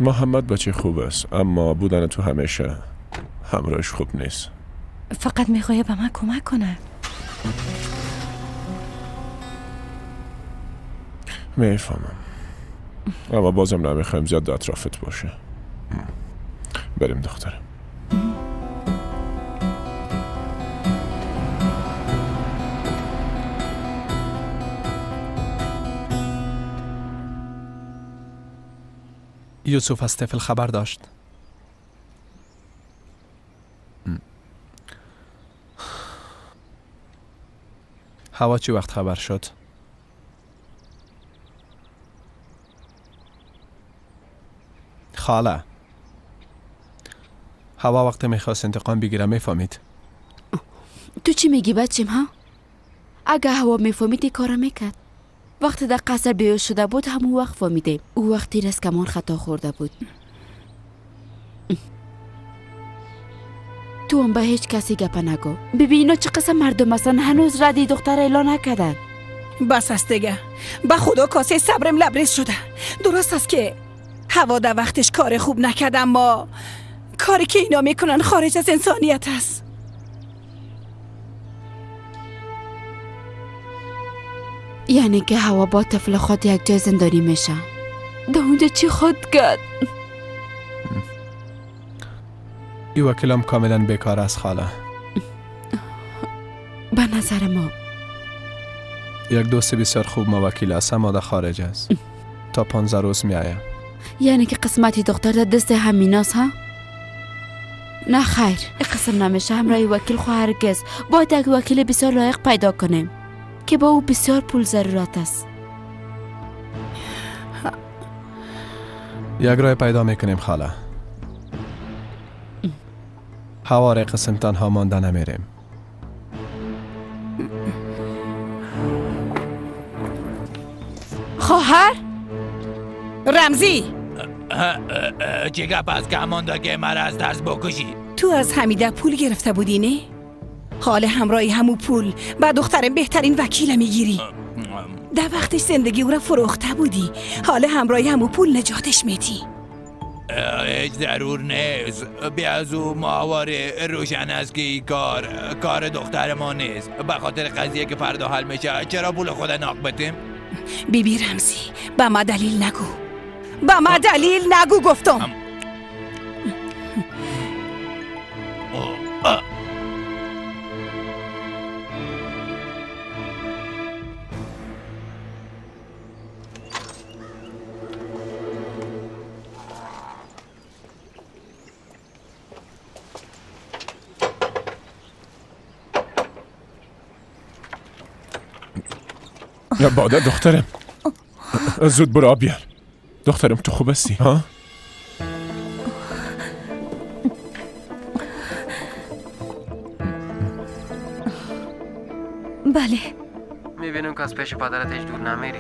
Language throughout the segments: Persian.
محمد بچه خوب است، اما بودن تو همیشه همراهش خوب نیست. فقط میخواه به من کمک کنه. میفهمم، اما بازم نمیخوایم زیاد اطرافت باشه. بریم دخترم. یوسف از طفل خبر داشت. هوا چی وقت خبر شد؟ خاله، هوا وقتی میخواست انتقام بگیره میفهمید. تو چی میگی بچیم ها؟ اگه هوا میفهمید این کارا میکرد. وقتی در قصر بیهوش شده بود همون وقت فهمیدیم. او وقت تیر از کمان خطا خورده بود. تو هم به هیچ کسی گپه نگو. ببین اینا چه قسم مردم هستن، هنوز ردی دختر اعلان نکردن. بس است دیگه، به خدا کاسه صبرم لبریز شده. درست است که هوا در وقتش کار خوب نکرد، اما کاری که اینا میکنن خارج از انسانیت است. یعنی که هوا با طفل خود یک جای زندانی میشه. در اونجا چی خود کرد؟ ای وکیلم کاملا بیکار است خاله. به نظر ما یک دوست بسیار خوب ما وکیل است، اما در خارج است. تا 15 روز می آید. یعنی که قسمتی دختر در دست همیناست ها؟ نه خیر، این قسم نمیشه. همراه وکیل خو هرگز. باید یک وکیل بسیار لایق پیدا کنیم که با او بسیار پول ضرورت است. یک راه پیدا میکنیم خاله. هواره قسم تنها مانده نمیریم. خواهر رمزی، چه گپ از که مانده که مرا از ترس بکشی؟ تو از حمیده پول گرفته بودی نه؟ حال همراهی همو پول با دخترم بهترین وکیل میگیری. در وقتش زندگی او را فروخته بودی، حال همراهی همو پول نجاتش میدی. هیچ ضرور نیست. بی از او ماواره روشن است که این کار دختر ما نیست. به خاطر قضیه که فردا حل میشه چرا پول خود ناق بتیم؟ بی بی رمزی، به ما دلیل نگو. به ما دلیل نگو گفتم. باده دخترم، زود برو آب بیار. دخترم تو خوب هستی ها؟ بله. میبینم که از پیش پدرت هیچ دور نمیری،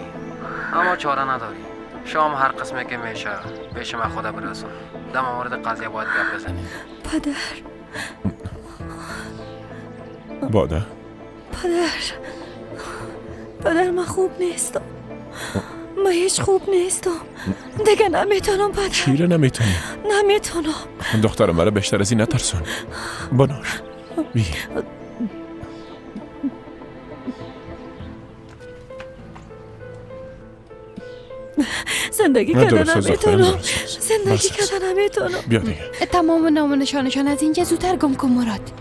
اما چاره نداری. شام هر قسمه که میشه پیش من خدا برسون. در مورد قضیه باید گپ بزنیم. پدر، باده، پدر، پدر من خوب نیستم. من هیچ خوب نیستم دیگه. نمیتونم پدر. چی رو نمیتونی؟ نمیتونم. دخترم مرا بیشتر از این نترسون. بناش بی. زندگی کردن نمیتونم. زندگی کردن نمیتونم. بیا دیگه. تمام نام و نشانشان از اینجا زودتر گم کن مراد.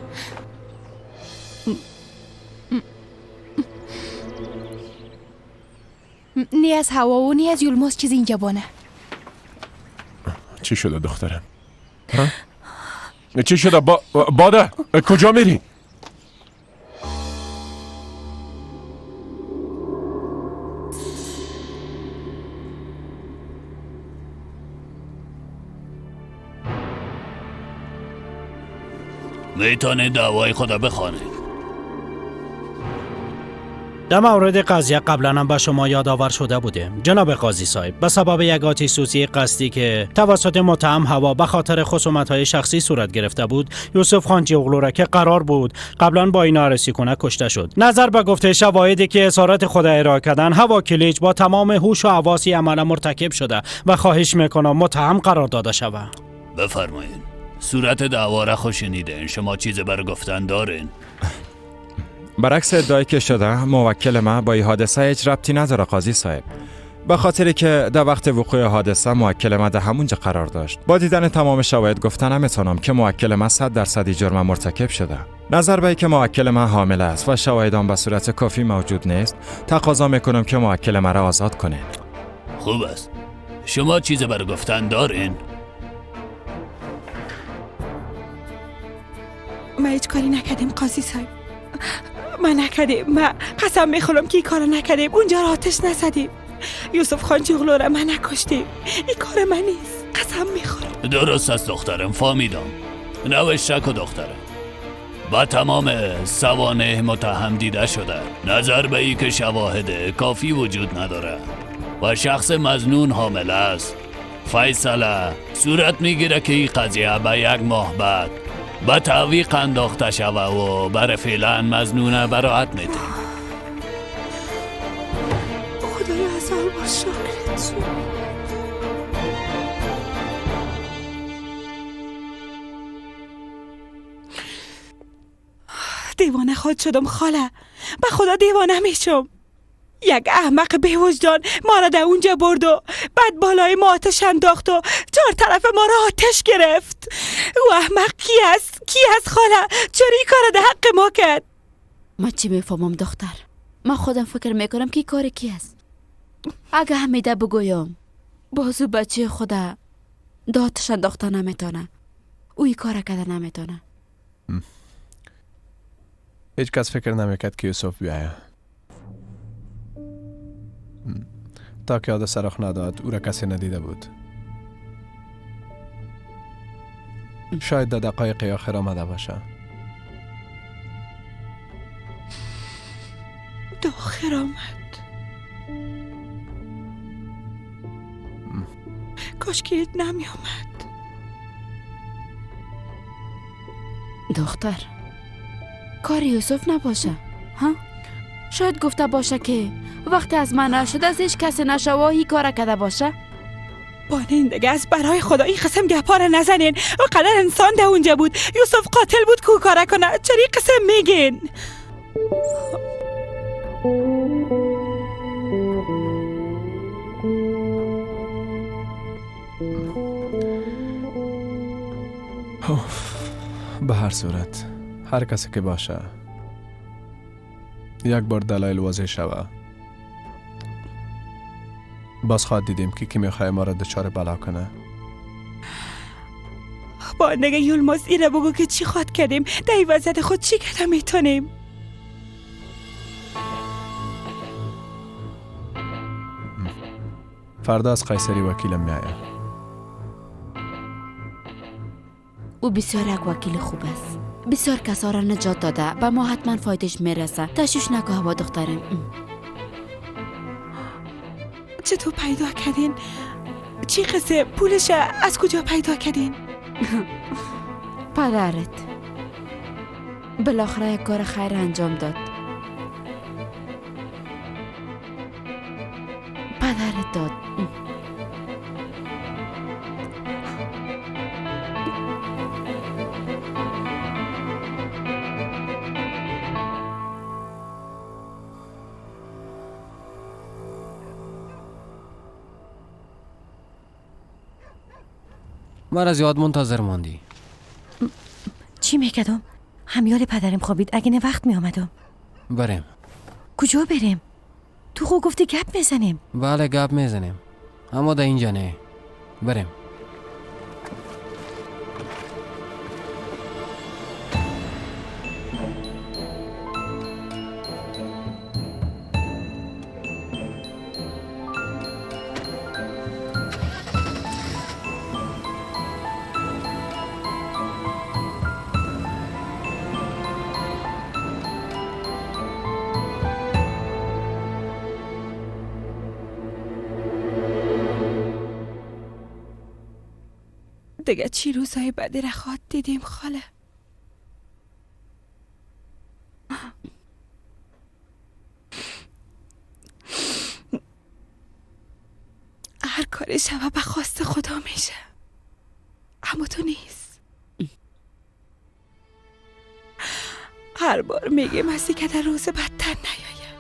نی از هوا و نی از یولماز چیزی اینجا بانه. چی شده دخترم؟ ها؟ چی شده؟ باده کجا میری؟ میتونه دعوای خدا بخوانه. در مورد قضیه قبلا هم به شما یادآور شده بودیم جناب قاضی صاحب. به سبب یک آتش سوزی قصدی که توسط متهم هوا به خاطر خصومت‌های شخصی صورت گرفته بود، یوسف خان جغلو را که قرار بود قبلا با این عرضی کنه کشته شد. نظر به گفته شواهدی که اظهارات خود ارائه کردن، هوا کلیچ با تمام هوش و حواسی عمل مرتکب شده و خواهش میکنم متهم قرار داده شود. بفرمایید. صورت دعوا را خوش شنیدین، شما چیز بر گفتن دارین؟ برعکس ادعایی که شده، موکل ما با این حادثه هیچ ربطی نداره قاضی صاحب. به خاطری که در وقت وقوع حادثه موکل ما در همونجا قرار داشت. با دیدن تمام شواهد گفتن نمیتونم که موکل ما 100% جرم مرتکب شده. نظر به اینکه موکل ما حامل است و شواهد به صورت کافی موجود نیست، تقاضا میکنم که موکل ما را آزاد کنه. خوب است. شما چیز بر گفتن دارین؟ ما هیچ کاری نکردیم قاضی صاحب. ما نکردیم. ما قسم میخورم که این کارو نکردیم. اونجا را آتش نزدیم. یوسف خان جغلو را من نکشتیم. این کار من نیست. قسم میخورم. درست است دخترم، فهمیدم. نوشته که دخترم با تمام سوانح متهم دیده شده. نظر به ای که شواهد کافی وجود نداره و شخص مظنون حامل است، فیصله صورت میگیره که این قضیه به 1 ماه بعد به تعویق انداخته شوه و برای فعلا مظنونه براعت میدیم. خدایا هزار بار شکرت. دیوانه خود شدم خاله، به خدا دیوانه میشم. یک احمق بی وجدان ما را در اونجا برد و بعد بالای ما آتش انداخت و 4 طرف ما را آتش گرفت. او احمق کی است؟ کی است خاله؟ چرا این کار در حق ما کرد؟ ما چی میفهمم دختر؟ ما خودم فکر میکنم که کار کی است. اگه همیده بگویم بازو بچه خدا دا آتش انداخته نمیتونه، او این کار کرده نمیتونه. هیچ کس فکر نمیکرد که یوسف بیایه. تا که حادثه رخ نداد او را کسی ندیده بود. شاید در دقایق آخر آمده باشه. در آخر آمد. کاش که نمی آمد. دختر کار یوسف نباشه ها؟ شاید گفته باشه که وقتی از من نشد از هیچ کسی نشواهی کار کرده باشه. بانین دیگه از برای خدا این قسم گپا را نزنین. او قدر انسان ده اونجا بود. یوسف قاتل بود که کاره کنه. چرا این قسم میگین؟ به هر صورت هر کسی که باشه یک بار دلایل واضح شوه، باز خواهد دیدیم که کی میخواه ما را دچار بلا کنه. با نگه یولماز ایره بگو که چی خواد کردیم در این وضعیت خود چی کرده میتونیم. فردا از قیصری وکیلم میآید. او بسیار یک وکیل خوب است، بسیار کسا را نجات داده، به ما حتما فایدهش میرسه. تشویش نکه هوا دخترم. چطور پیدا کردین؟ چی قصه؟ پولش از کجا پیدا کردین؟ پدرت بالاخره یک کار خیر انجام داد. پدرت داد. مرا زیاد منتظر ماندی. چی میکردم؟ همیال پدرم خوابید، اگه نه وقت میآمدم. بریم. کجا بریم؟ تو خو گفتی گپ میزنیم. بله گپ میزنیم، اما در اینجا نه. بریم. دیگه چی روزهای بدی را خواد دیدیم خاله. هر کاری شوه به خواست خدا میشه، اما تو نیست. هر بار میگیم از که در روز بدتر نیایه،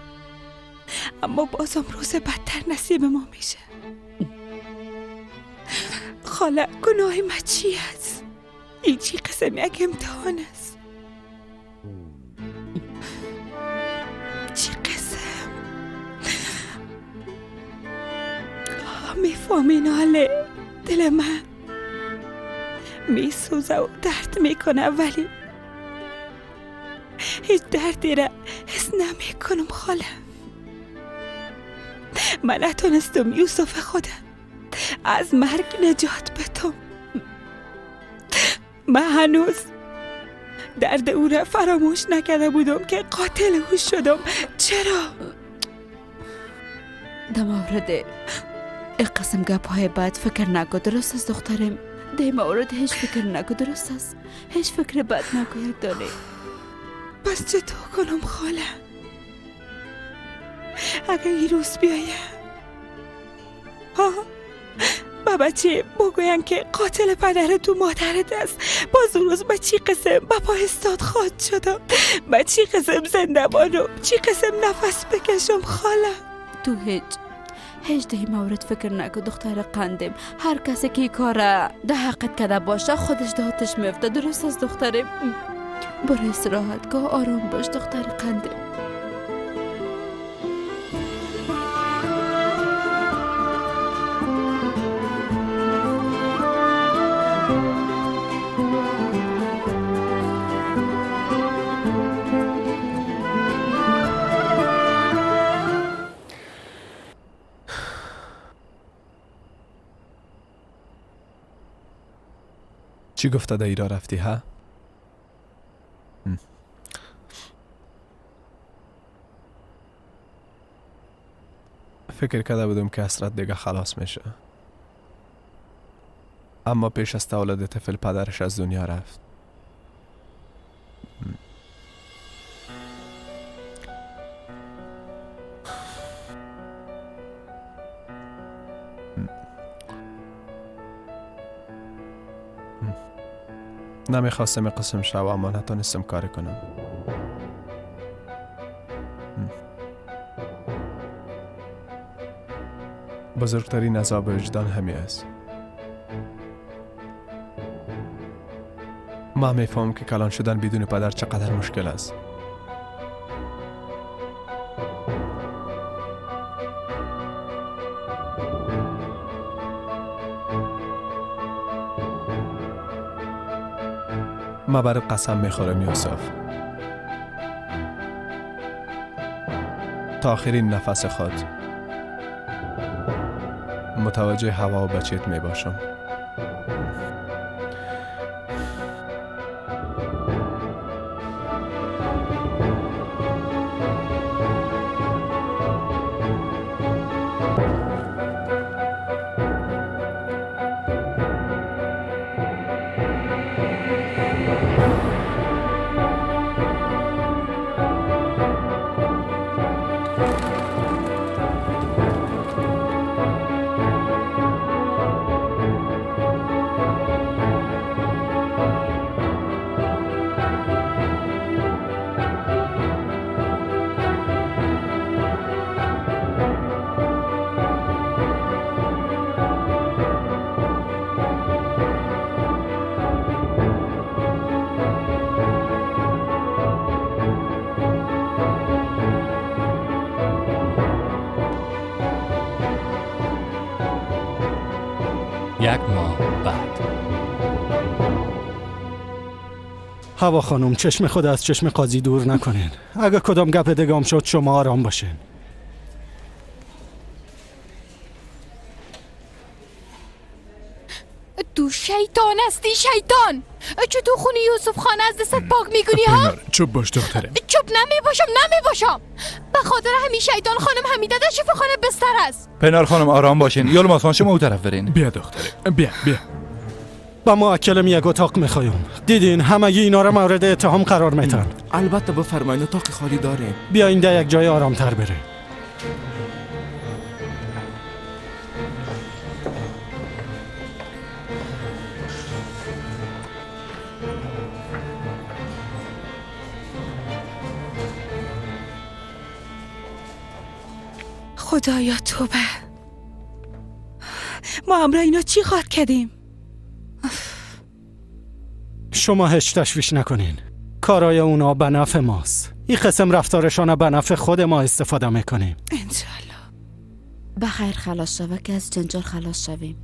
اما بازم روز بدتر نصیب ما میشه. خاله گناه ما چی است؟ این چی قسم یک امتحان است؟ چی قسم؟ میفهمین حاله دل من میسوزه و درد میکنه، ولی هیچ دردی را حس نمیکنم خاله. من نتونستم یوسف خودم از مرگ نجات بدم. من هنوز درد او را فراموش نکرده بودم که قاتل او شدم. چرا؟ در مورد این قسم گپ های بد فکر نکن، درست است دخترم؟ در مورد هیچ فکر نکن، درست است؟ هیچ فکر بد نکن یک دانه. پس چطور کنم خاله؟ اگر این روز بیایه ها با بچه بگوین که قاتل پدر تو مادرت است، باز اون روز با چی قسم با پا استاد خواهد شدم، با چی قسم زنده بانم، چی قسم نفس بکشم خاله؟ تو هیچ ده مورد فکر نکن دختر قندم. هر کسی که کار ده حقت کرده باشه خودش دهاتش میفته، درست است دخترم؟ برای استراحتگاه آرام باش دختر قندم. چی گفته در ایران رفتی ها؟ فکر کرده بودم که حسرت دیگه خلاص میشه، اما پیش از تولد طفل پدرش از دنیا رفت. نمیخواستم قسم شو، اما نتونستم کار کنم. بزرگترین عذاب وجدان همی است. ما میفهمم که کلان شدن بدون پدر چقدر مشکل است. ما برات قسم میخورم یوسف، تا آخرین نفس خود متوجه هوا و بچهت میباشم. یک ماه بعد. هوا خانم چشم خود از چشم قاضی دور نکنین. اگه کدام گپ دگام شد شما آرام باشین. تو شیطان هستی شیطان. چطور خونی یوسف خان از دستت پاک میکنی ها؟ چوب باش دخترم. چوب نمی باشم. به خاطر همین شیطان خانم حمیده در شفاخانه بستر است. پنار خانم آرام باشین. یولماز خان شما او طرف برین. بیا دختره، بیا بیا. با موکلم یک اتاق میخوایم. دیدین همه اینا را مورد اتهام قرار میتن. البته بفرمایید، اتاق خالی داریم. بیا این یک جای آرامتر بره. خدایا توبه، ما همراه اینا چی خواد کردیم؟ شما هیچ تشویش نکنین، کارای اونا به نفع ماست. این قسم رفتارشان به نفع خود ما استفاده میکنیم انشالله. به خیر خلاص شوه که از جنجال خلاص شویم.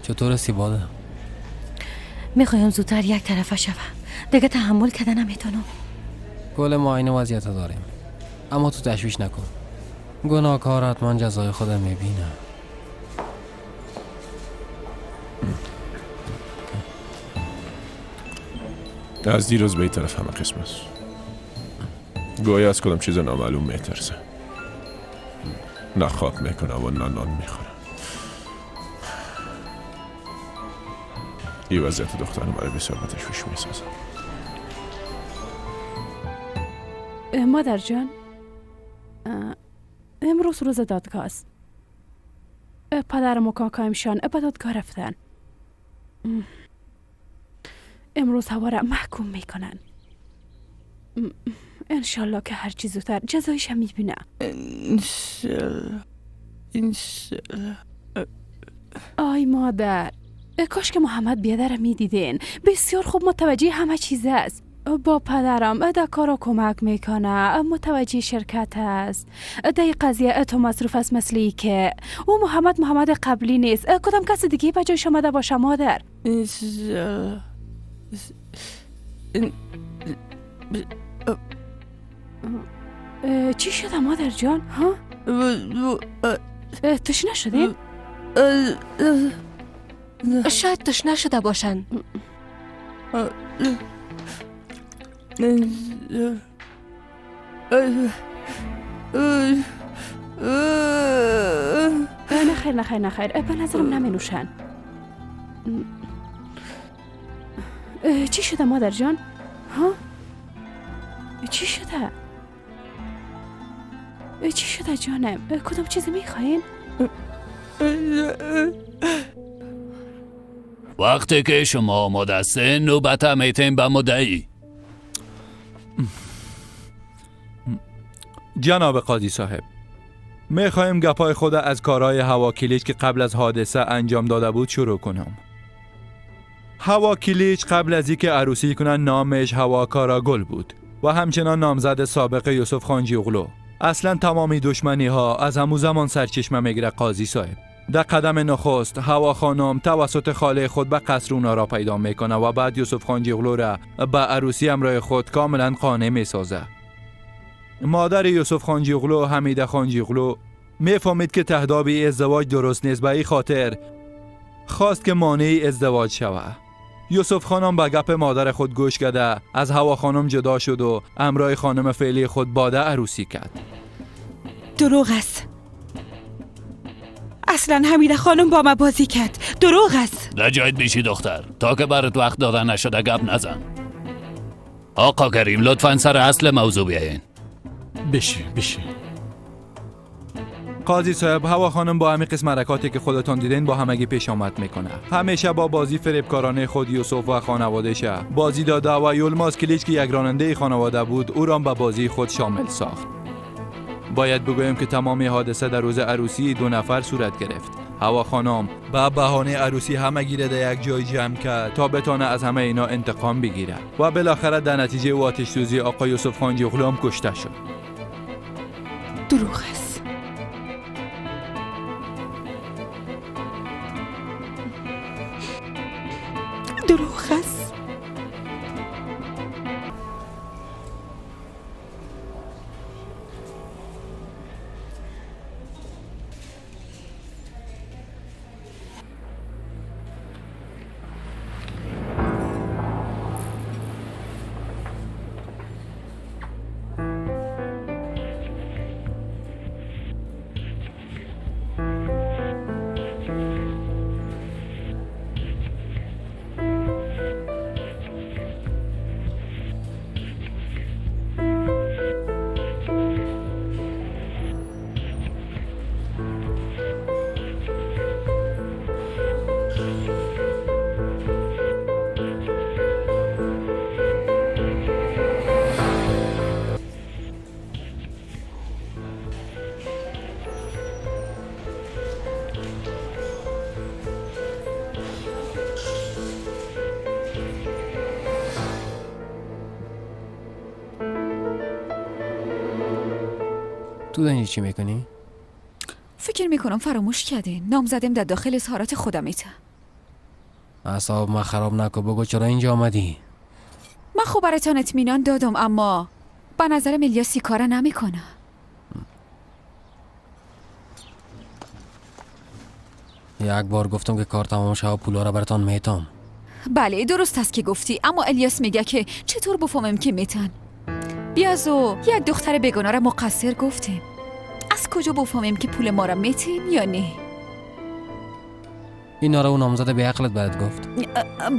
چطور هستی باده؟ میخوایم زودتر یک طرفه شوم، دیگه تحمل کردن نمیتونم. کل ما این وضعیت داریم، اما تو تشویش نکن، گناهکار حتما جزای خودم میبینه. از دیروز به این طرف همه قسم است. گویا از کدام چیز نامعلوم میترسه. نه خواب میکنه و نه نان میخوره. این وضعیت دخترم برای بسیار به تشویش میسازه. مادر جان، امروز روز دادگاه است. پدرم و کاکایمشان به دادگاه رفتن. امروز هوا را محکوم میکنن. انشالله که هر چیز زودتر جزایش هم میبینه. انشالله انشالله. آی مادر، کاش که محمد بیادر میدیدین. بسیار خوب متوجه همه چیز است. با پدرم در کارا کمک میکنه، متوجه شرکت است. در این قضیه تو مصروف است، مثلی که او محمد قبلی نیست. کدام کس دیگه به جایش آمده باشه مادر؟ چی شده مادر جان؟ ها؟ تشنه شدین؟ شاید تشنه شده باشن. نه خیر نه خیر نه خیر، به نظرم نمی نوشن. چی شده مادر جان؟ ها؟ چی شده؟ چی شده جانم؟ کدام چیزی میخواین؟ وقتی که شما آماده هستین نوبت هم میتین به مدعی. جناب قاضی صاحب، میخوایم گپای خود از کارهای هوا کلیچ که قبل از حادثه انجام داده بود شروع کنم. هوا کلیچ قبل از اینکه عروسی کنن نامش هوا کاراگل بود و همچنان نامزد سابق یوسف خانجیوغلو. اصلا تمامی دشمنی ها از همون زمان سرچشمه میگیره قاضی صاحب. در قدم نخست هوا خانم توسط خاله خود به قصر اونا را پیدا میکنه و بعد یوسف خانجیوغلو را به عروسی همراه خود کاملا قانع میسازه. مادر یوسف خانجیوغلو حمیده خانجیوغلو میفهمید که تهداب ازدواج درست نیست، به این خاطر خواست که مانع ازدواج شود. یوسف خانم به گپ مادر خود گوش کرده از هوا خانم جدا شد و همراه خانم فعلی خود باده عروسی کرد. دروغ است. اصلا حمیده خانم با ما بازی کرد. دروغ است. در جایت بیشی دختر، تا که برات وقت داده نشده گپ نزن. آقا کریم لطفا سر اصل موضوع بیاین. بشی بشی. قاضی صاحب، هوا خانم با همین قسم حرکاتی که خودتان دیدین با همگی پیش آمد میکنه. همیشه با بازی فریبکارانه خود یوسف و خانواده‌اش بازی داده و یولماز کلیچ که یک راننده خانواده بود او را به بازی خود شامل ساخت. باید بگویم که تمام حادثه در روز عروسی دو نفر صورت گرفت. هوا خانم به بهانه عروسی همگی را در یک جای جمع کرد تا بتانه از همه اینا انتقام بگیره و بالاخره در نتیجه آتش سوزی آقا یوسف خانجیوغلو هم کشته شد. دروغ است. دروغ است. تو دنی چی میکنی؟ فکر میکنم فراموش کردین. نامزدم در داخل اظهارات خودم ایته. اعصاب ما خراب نکن، بگو چرا اینجا آمدی؟ من خب براتان اطمینان دادم، اما به نظرم الیاس کار نمیکنه. یک بار گفتم که کار تمام شد، پولا را براتان میتم. بله درست است که گفتی، اما الیاس میگه که چطور بفهمم که میتن؟ بیازو یک دختر بیگناه را مقصر گفتیم. از کجا بفهمیم که پول ما را میتین یا نه؟ اینا را اون نامزد به عقلت برات گفت؟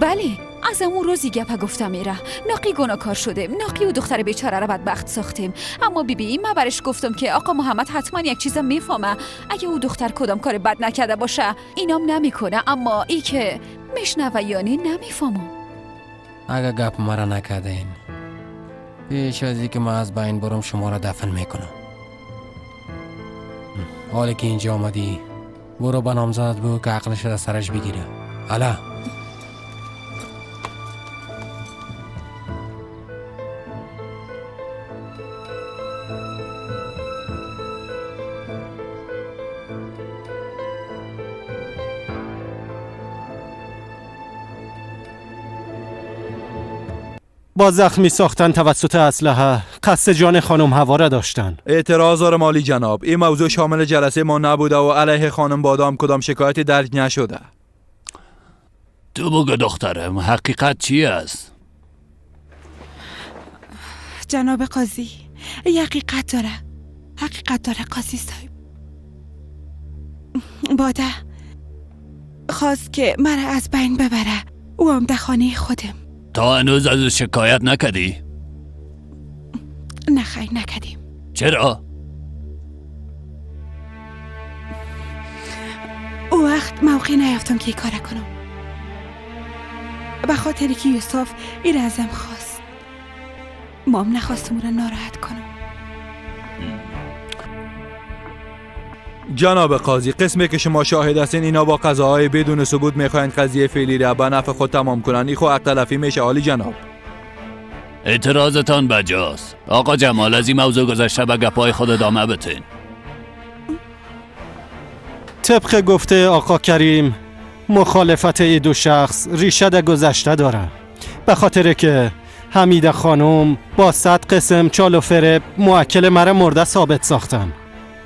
بله، از اون روزی گپه گفتم میره ناقی گناهکار شدیم، ناقی و دختر بیچاره را بدبخت ساختیم. اما بی بی من برش گفتم که آقا محمد حتما یک چیزم میفهمه، اگه او دختر کدام کار بد نکرده باشه اینام نمیکنه، اما ای که میشنوه یا نه نمیفهمم. اگه گپ مرا نکردین پیش از اینکه من از بین برم شما را دفن میکنم. حالا که اینجا آمدی برو به نامزدت بگو که عقلش را سرش بگیره. حالا با زخمی ساختن توسط اسلحه قصد جان خانم هوا را داشتن. اعتراض دارم عالی جناب، این موضوع شامل جلسه ما نبوده و علیه خانم بادام کدام شکایتی درج نشده. تو بگو دخترم حقیقت چی است؟ جناب قاضی حقیقت داره، حقیقت داره قاضی صاحب. باده خواست که مرا از بین ببره، او هم در خانه خودم. تا هنوز از شکایت نکردی؟ نه خیر نکردیم. چرا؟ او وقت موقع نیافتم که کار کنم، به خاطری که یوسف این ازم خواست، ما هم نخواستم او را ناراحت کنم. جناب قاضی، قسمی که شما شاهد هستین اینا با قضاهای بدون ثبوت میخواین قضیه فعلی را به نفع خود تمام کنن. این خو حق تلفی میشه عالی جناب. اعتراضتان بجاست آقا جمال، از این موضوع گذشته به گپای خود ادامه بتین. طبق گفته آقا کریم مخالفت این دو شخص ریشه در گذشته داره، به خاطر که حمیده خانم با 100 قسم چال و فریب موکل مرا مرده ثابت ساختن.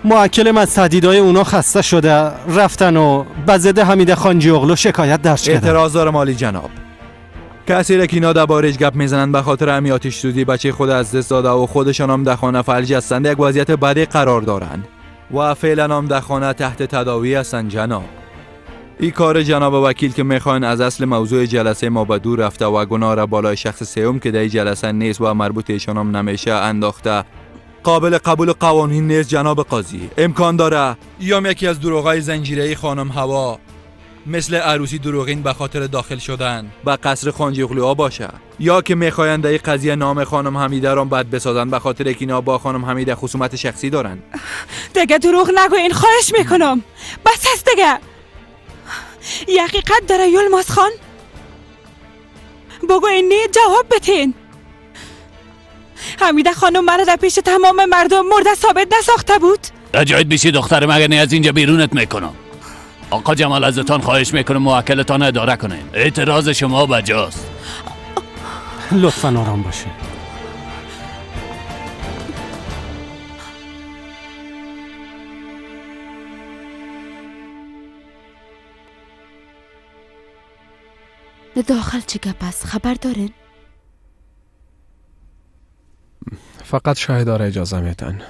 موکل من تهدیدهای اونا خسته شده رفتن و به ضد حمیده خانجی اغلو شکایت درج کردن. اعتراض دارم عالی جناب، کسی را که اینا دربارش گپ میزنن به خاطر همی آتش سوزی بچه خود از دست داده و خودشان هم در خانه فلج هستند، یک وضعیت بدی قرار دارند و فعلا هم در خانه تحت تداوی هستند جناب. این کار جناب وکیل که میخواین از اصل موضوع جلسه ما به دور رفته و گناه را بالای شخص سوم که در جلسه نیست و مربوط ایشان هم نمیشه انداخته، قابل قبول قوانین نیست جناب قاضی. امکان داره یا یکی از دروغ‌های زنجیره‌ای خانم هوا مثل عروسی دروغین به خاطر داخل شدن به قصر خانجیغلوها باشه، یا که میخواین در این قضیه نام خانم حمیده را بد بسازن به خاطر که اینا با خانم حمیده خصومت شخصی دارن. دیگه دروغ نگوین خواهش میکنم، بس است دیگه. حقیقت داره یلماز خان، بگو اینی جواب بتین. حمیده خانم مرا در پیش تمام مردم مرده ثابت نساخته بود. رجایت بیشی دخترم، اگر نه از اینجا بیرونت میکنم. آقا جمال ازتان خواهش میکنم موکلتان اداره کنین. اعتراض شما بجاست. لطفا آرام باشه. داخل چه گپ است خبر دارین؟ فقط شاهدها را اجازه میتن.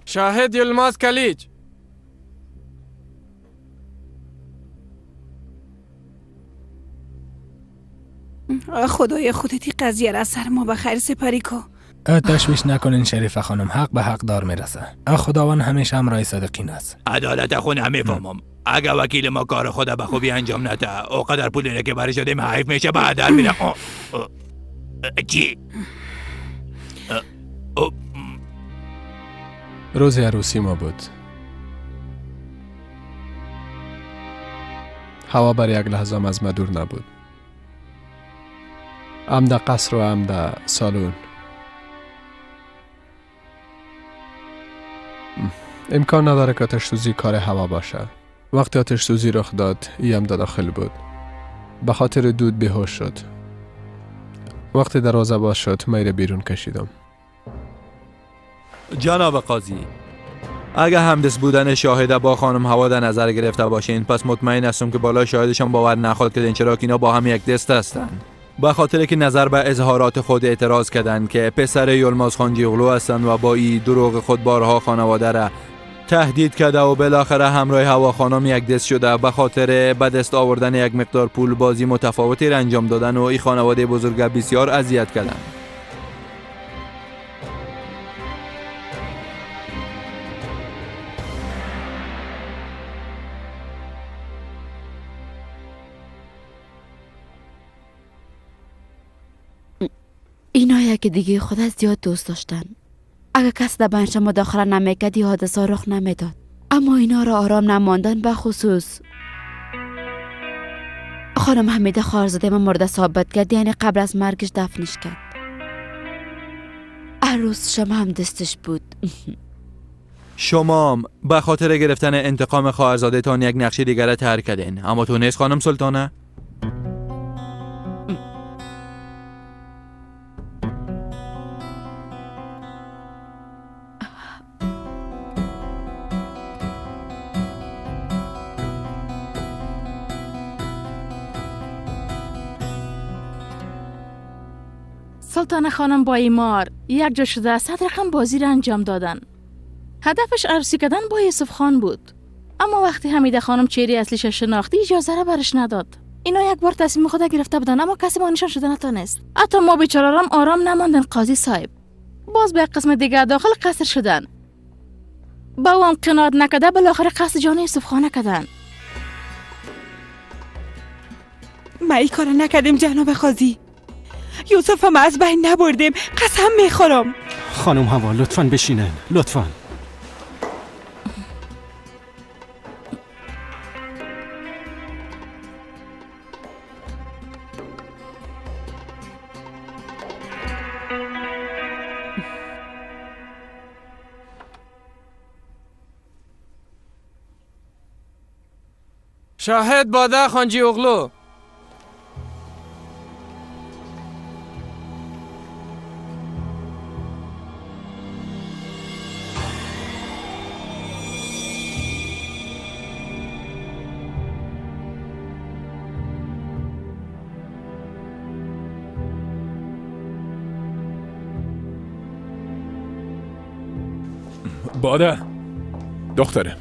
شاهد یلماز کلیج. خدای خودتی قضیه را سر ما به خیر سپری کو. تشویش نکنین شریفه خانم، حق به حق دار میرسه. خداوند همیشه همراه صادقین است. عدالت خون همه فهمم. اگه وکیل ما کار خود به خوبی انجام نده، اوقدر پولی که برش دادیم حیف میشه، به هدر میره. چی؟ روز عروسی ما بود. هوا بر یک لحظه از ما دور نبود. هم در قصر و هم در سالون. امکان نداره که آتش سوزی کار هوا باشه. وقتی آتش سوزی رخ داد ای هم در داخل بود. به خاطر دود بیهوش شد. وقتی دروازه باز شد من بیرون کشیدم. جناب قاضی، اگه همدست بودن شاهده با خانم هوا در نظر گرفته باشین، پس مطمئن هستم که بالای شاهدشان باور نخواهد کردین، چرا که اینا با هم یک دست هستند. به خاطر که نظر به اظهارات خود اعتراض کردند که پسر یلماز خانجیغلو هستند و با این دروغ خود بارها خانواده را تهدید کرده و بالاخره همراه هوا خانم یک دست شده. به خاطر به دست آوردن یک مقدار پول بازی متفاوتی را انجام دادن و این خانواده بزرگ بسیار اذیت کردند. اینا یکی دیگه خود از زیاد دوست داشتن. اگر کس در بینشان مداخله نمیکرد حادثه رخ نمیداد. اما اینا را آرام نماندن، به خصوص خانم حمیده خواهرزاده من مرده ثابت کرد، یعنی قبل از مرگش دفنش کرد. عروسشم هم دستش بود. شما به خاطر گرفتن انتقام خواهرزاده تان یک نقشه دیگر ترک کردین، اما تو نیست خانم سلطانه؟ سلطانه خانم با ایمار یک جا شده 100 رقم بازی را انجام دادن. هدفش عروسی کردن با یوسف خان بود. اما وقتی حمیده خانم چهره اصلیش شناختی اجازه را برش نداد. اینا یک بار تصمیم خود گرفته بودن، اما کسی با نشان شده نتانست. حتی ما بیچاره‌ام آرام نماندن قاضی صاحب. باز به یک قسم دیگر داخل قصر شدن. با او هم قناعت نکرده بالاخره قصد جان یوسف خانه کردن. ما این کارو نکردیم جناب قاضی. یوسف هم از بین نبردیم، قسم میخورم. خانم هوا لطفاً بشینن، لطفاً. شاهد باده خانجی اغلو. باده دختره،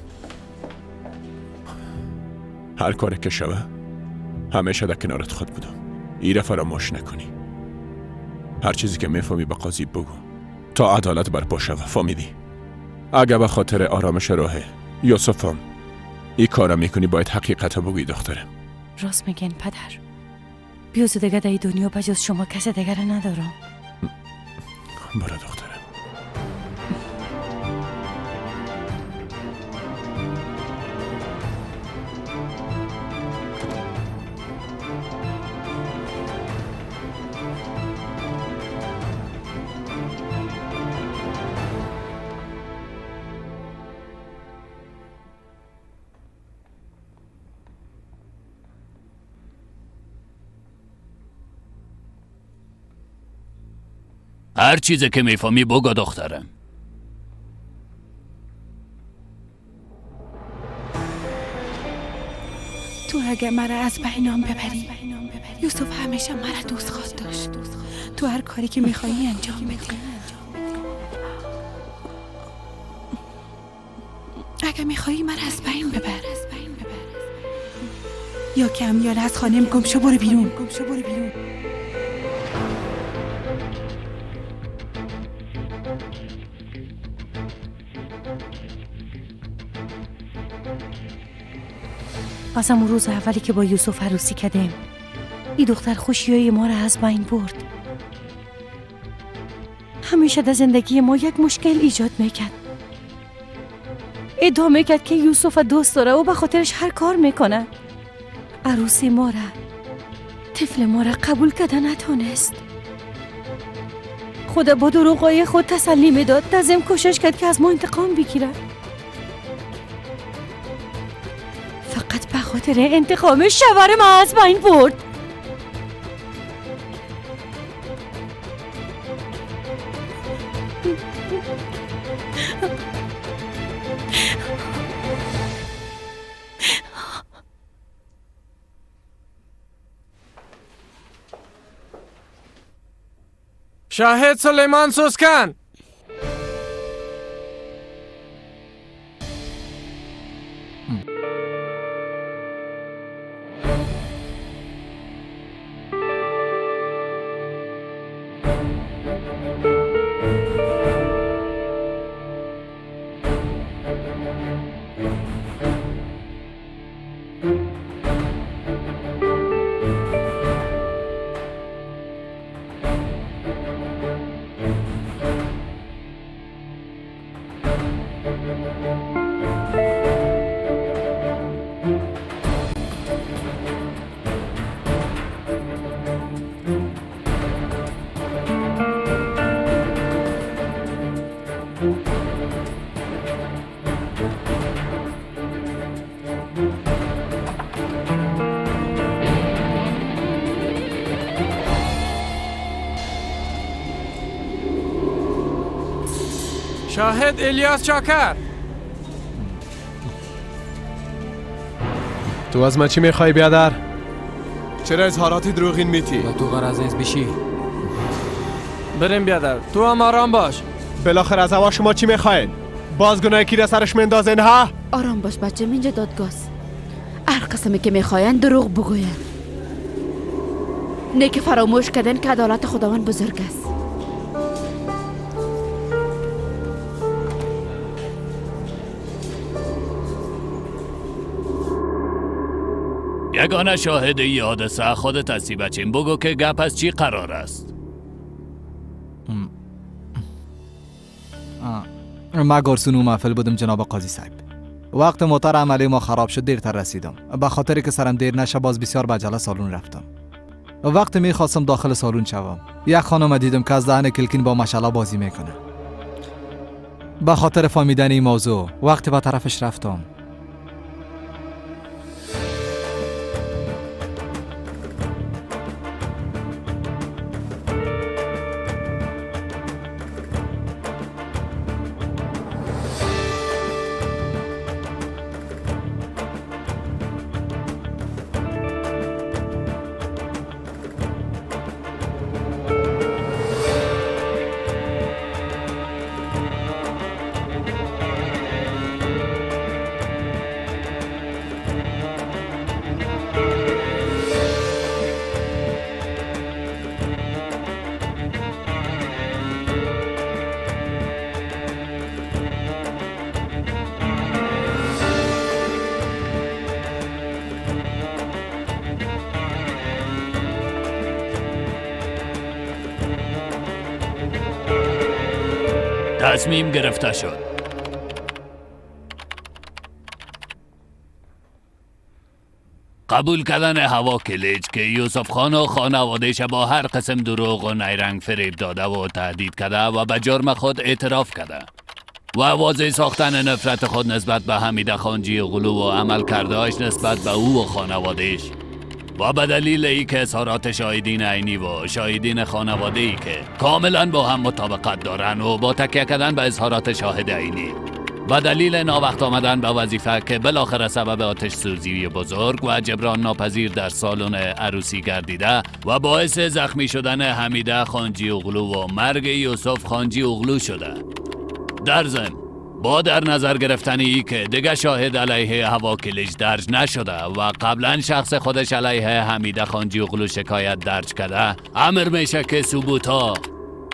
هر کاری که شوه همیشه در کنارت خود بودم. ایره فراموش نکنی. هر چیزی که میفهمی به قاضی بگو تا عدالت برپا شوه. فهمیدی؟ اگه به خاطر آرامش روح یوسفم این کارا میکنی باید حقیقت رو بگویی دختره. راست میگن پدر. بیوز دیگه در دنیا بجز شما کس دیگر ندارم. برو دختره. هر چیزی که میفهمی بگو دخترم. تو اگه مرا از بینام ببری، یوسف همیشه مرا دوست خواهد داشت. تو هر کاری که میخوایی انجام بدی. اگه میخوایی مرا از بین ببر، یا که امیال از خانم گم شو برو بیرون. از همون روز اولی که با یوسف عروسی کردیم این دختر خوشیای ما را از بین برد. همیشه در زندگی ما یک مشکل ایجاد میکرد. ادعا میکرد که یوسف دوست داره و به خاطرش هر کار میکنه. عروسی ما را طفل ما را قبول کرده نتونست. خدا با دروغای خود تسلی میداد. تزم کوشش کرد که از ما انتقام بگیره. فقط به خاطر انتقام شوهر ما از بین برد. شاهد سلیمان سوسکن. شاهد الیاس چاکر. تو از من چی میخوای بیادر؟ چرا اظهارات دروغین میتی؟ با تو غرض نیست بشی. بریم بیادر، تو هم آرام باش. بالاخره از هوا شما چی میخواین؟ باز گناه کی را سرش میندازین ها؟ آرام باش بچه، اینجا دادگاست. هر قسمی که میخواین دروغ بگوین. نه که فراموش کردن که عدالت خداوند بزرگ است. یگانه شاهد ای حادثه خودت هستی بچیم. بگو که گپ از چی قرار است؟ ما گارسون و محفل بودم جناب قاضی صاحب. وقت موتر عملی ما خراب شد دیرتر رسیدم. به خاطر که سرم دیر نشه باز بسیار به عجله سالن رفتم. وقت میخواستم داخل سالن شوم، یک خانم دیدم که از دهن کلکین با مشعله بازی میکنه. به خاطر فهمیدن این موضوع وقتی به طرفش رفتم، تصمیم گرفته شد. قبول کردن هوا کلیج که یوسف خان و خانواده‌اش با هر قسم دروغ و نیرنگ فریب داده و تهدید کرده و به جرم خود اعتراف کرده و واضح ساختن نفرت خود نسبت به حمیده خانجی غلو و عمل کردهاش نسبت به او و خانواده‌اش و به دلیل ای که اظهارات شاهدین عینی و شاهدین خانواده ای که کاملا با هم مطابقت دارن و با تکیه کردن به اظهارات شاهد عینی و دلیل ناوقت آمدن به وظیفه که بالاخره سبب آتش سوزی بزرگ و جبران ناپذیر در سالن عروسی گردیده و باعث زخمی شدن حمیده خانجی اغلو و مرگ یوسف خانجی اغلو شده. در ضمن با در نظر گرفتن ای که دیگه شاهد علیه هواکلش درج نشده و قبلا شخص خودش علیه حمیده خانجی اغلو شکایت درج کرده، امر میشه که ثبوت‌ها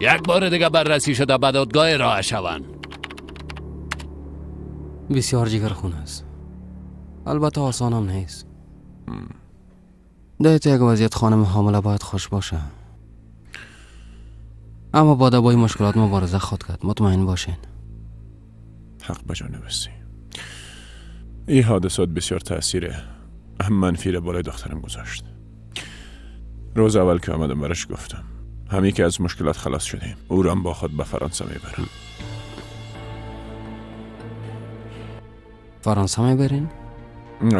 یک بار دیگه بررسی شده به دادگاه ارائه شوند. بسیار جگرخون است. البته آسان هم نیست. در یک وضعیت خانم حامله باید خوش باشه، اما با با این مشکلات مبارزه خود کرد. مطمئن باشین. حق به جانب هستی. این حادثات بسیار تأثیر منفی را بالای دخترم گذاشت. روز اول که آمدم برش گفتم همین که از مشکلات خلاص شدیم او را هم با خود به فرانسه میبرم. فرانسه میبرین؟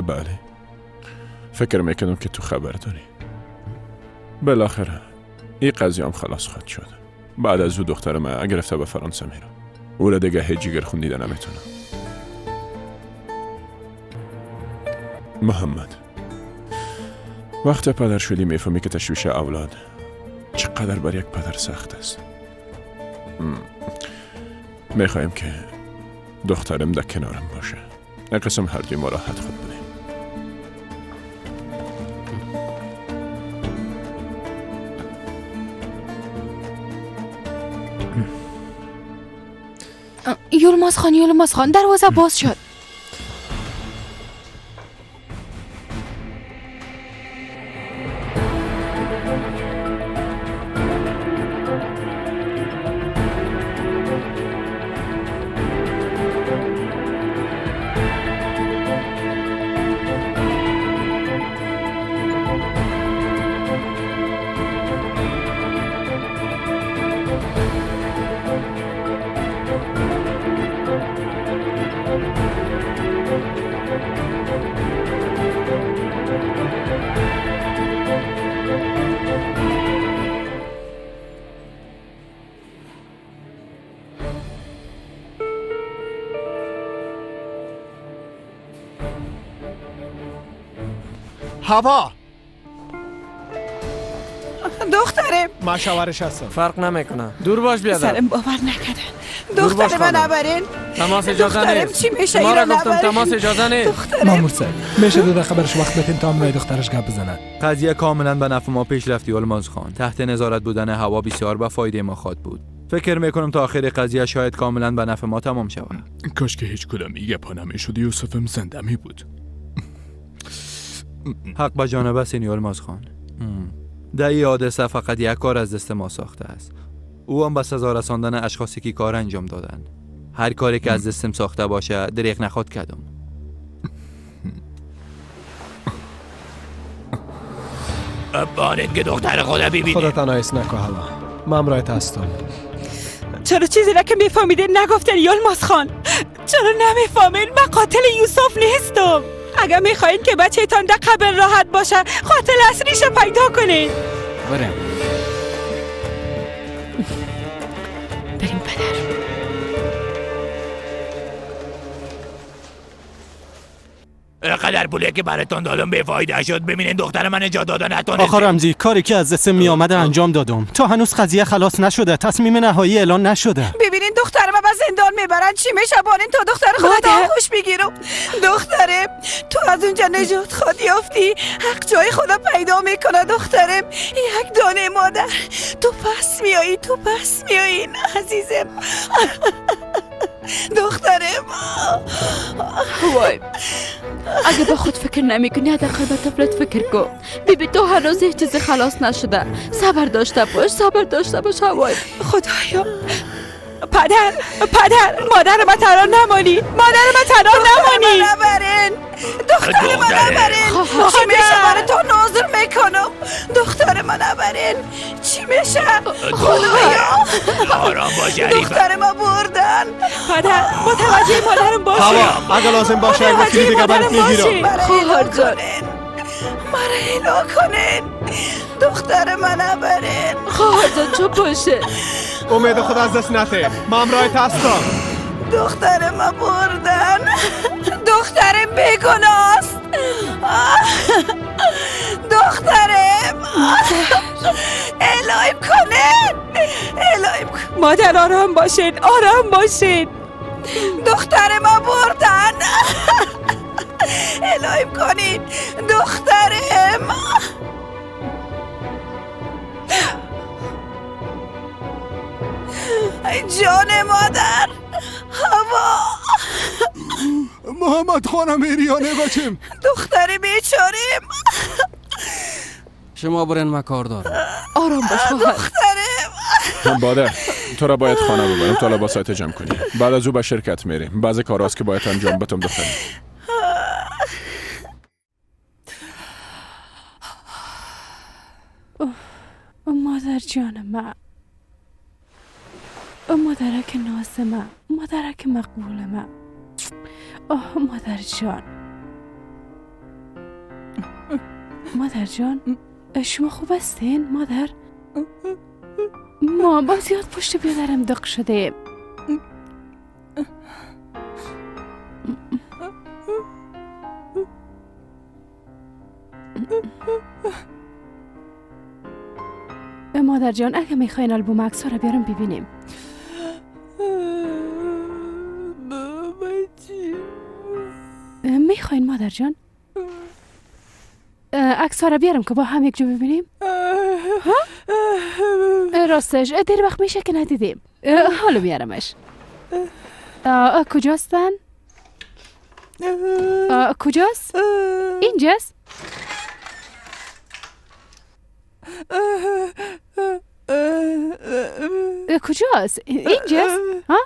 بله. فکر میکنم که تو خبر داری. بالاخره این قضیه هم خلاص خواهد شد. بعد از او دختر من گرفته به فرانسه میرم. او را دیگه هیچ جگر خون دیده نمیتونم. محمد، وقت پدر شدی میفهمی که تشویش اولاد چقدر بر یک پدر سخت است. میخوایم که دخترم در کنارم باشه. یک قسم هر دوی ما راحت خود بودیم. یلماز خان، یلماز خان، دروازه باز شد. هوا دخترم، ما شوهرش هستم. فرق نمیکنه. دور باش بیادر. سرم باور نکرده. دختر من نبرین. تماس اجازه نیست. چی میشه؟ ما را گفتم تماس اجازه نیست. مامور صاحب میشه 2 دقیقه برش وقت بدین تا امرای دخترش گپ بزنه. قضیه کاملا به نفع ما پیش رفت یلماز خان. تحت نظارت بودن هوا بسیار به فایده ما خواهد بود. فکر میکنم تا آخر قضیه شاید کاملا به نفع ما تمام شود. کاش که هیچ کدام گپا نمیشد. یوسفم زنده می بود. حق به جانب است یلماز خان. در این حادثه فقط یک کار از دست ما ساخته است. او هم به سزا رساندن اشخاصی که کار انجام دادند. هر کاری که از دستم ساخته باشه دریغ نخواد کردم. بانید که دختر خدا ببینه. خودت آیس نکو هوا، من رایت هستم. چرا چیزی را که میفهمیده نگفتن یلماز خان؟ چرا نمیفهمین من قاتل یوسف نیستم؟ اگر میخواین که بچه تان در قبر راحت باشه قاتل اصلیش پیدا کنین. بریم بریم پدر. قدر پولی که براتون دادم به فایده شد. ببینین دختر من نجات دادن نتونست. آخه رمزی کاری که از دست می آمده انجام دادم. تا هنوز قضیه خلاص نشده، تصمیم نهایی اعلان نشده. ببینین دختر من به زندان میبرن. چی میشه بانین تا دختر خودت آغوش بگیرم؟ دخترم تو از اونجا نجات خود یافتی، حق جای خدا پیدا میکنه. دخترم یک دانه مادر، تو پس میایی، تو پس میایی عزیزم. دخترم وای، اگه به خود فکر نمی کنی حداقل به طفلت فکر کن. بیبی تو هنوز هیچ چیزی خلاص نشده. صبر داشته باش، صبر داشته باش. هوای خدایا. پدر، پدر، مادر من تنها نمانی، مادر من تنها نمانی. نبرین دختر من، نبرین. چی میشه برای تو نازل میکنم؟ دختر من نبرین. چی میشه؟ خدایا آرام باش. دختر من بردن. پدر متوجه مادرم باشه. هوا اگه لازم باشه یک وکیل دیگه برات میگیرم. خواهر جان مرا هلا کنین، دختر من نبرین. خواهر جان چوب باشه. امید خود از دست نده، من همراه هستم. دختر ما بردن. دخترم بیگناه است. دخترم الهیم کنین، الهیم کن. مادر آرام باشین، آرام باشین. دختر ما بردن. الهیم کنین دخترم. ای جان مادر. هوا محمد خانم ایریانه بچیم. دختر بیچاریم. شما برین ما کار دارم. آرام باش خواهر. دخترم باده تو را باید خانه ببرم تا لباسایت جمع کنی. بعد از او به شرکت میریم. بعضی کاراست که باید انجام بدم دخترم. جان ما، مادرک ناز ما، مادرک مقبول ما. آه مادر جان، مادر جان شما خوب هستین مادر؟ ما با زیاد پشت بیادرم دق شده. مادر جان اگه میخواین آلبوم عکس ها رو بیارم ببینیم. میخواین مادر جان عکس ها رو بیارم که با هم یک جا ببینیم؟ ها؟ راستش دیر وقت میشه که ندیدیم. حالا بیارمش. کجاستن؟ کجاست؟ اینجاست؟ کجاست؟ اینجاست؟ ها؟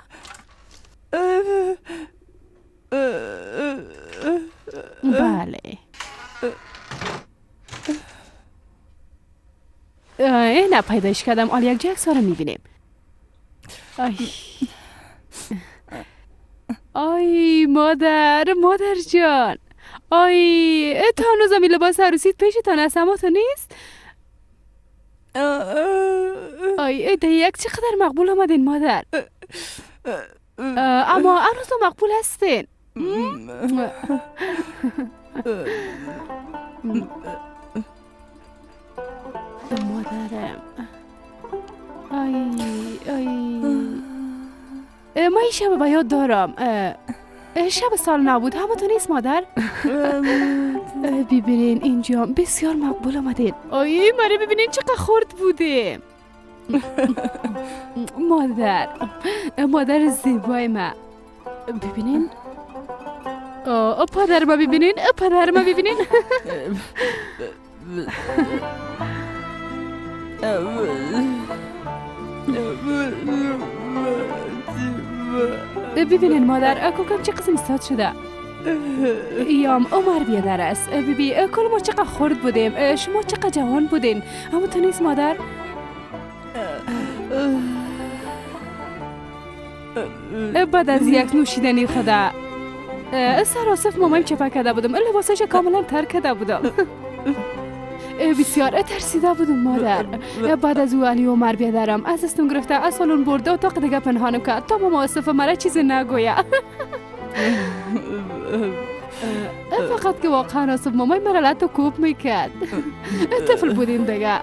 بله. نه پیدایش کردم. آل یک جا عکس ها رو میبینیم. آی مادر، مادر جان، آی تا هنوزم این لباس عروسیت پیشتان است اما تو نیست؟ آی ده یک چقدر مقبول آمدین مادر، اما هنوز مقبول هستین. مادرم آی آی ما این شب به یاد دارم. شب سال نبود همه تو نیست مادر؟ ببینین اینجا بسیار مقبول آمدین. آی ماری ببینین چقدر خرد بوده. مادر، مادر زیبای ما، ببینین. پدر ما ببینین، پدر ما ببینین. ببینین مادر کوکم چه قسم استاد شده. یام عمر بیادر است. ببی کل ما چقدر خرد بودیم، شما چقدر جوان بودین، اما تو نیست مادر. بعد از یک نوشیدنی خدا سر آصف مامایم چپه کرده بودم، لباسش کاملا تر کرده بودم. بسیار ترسیده بودم مادر. بعد از او علی عمر بیادرم از دستم گرفته از سالن برده اتاق دیگه پنهانم کرد تا ماما آصف مرا چیزی نگویه. فقط که واقعا آصف مامای مرا لط و کوب میکرد. طفل بودیم دیگه.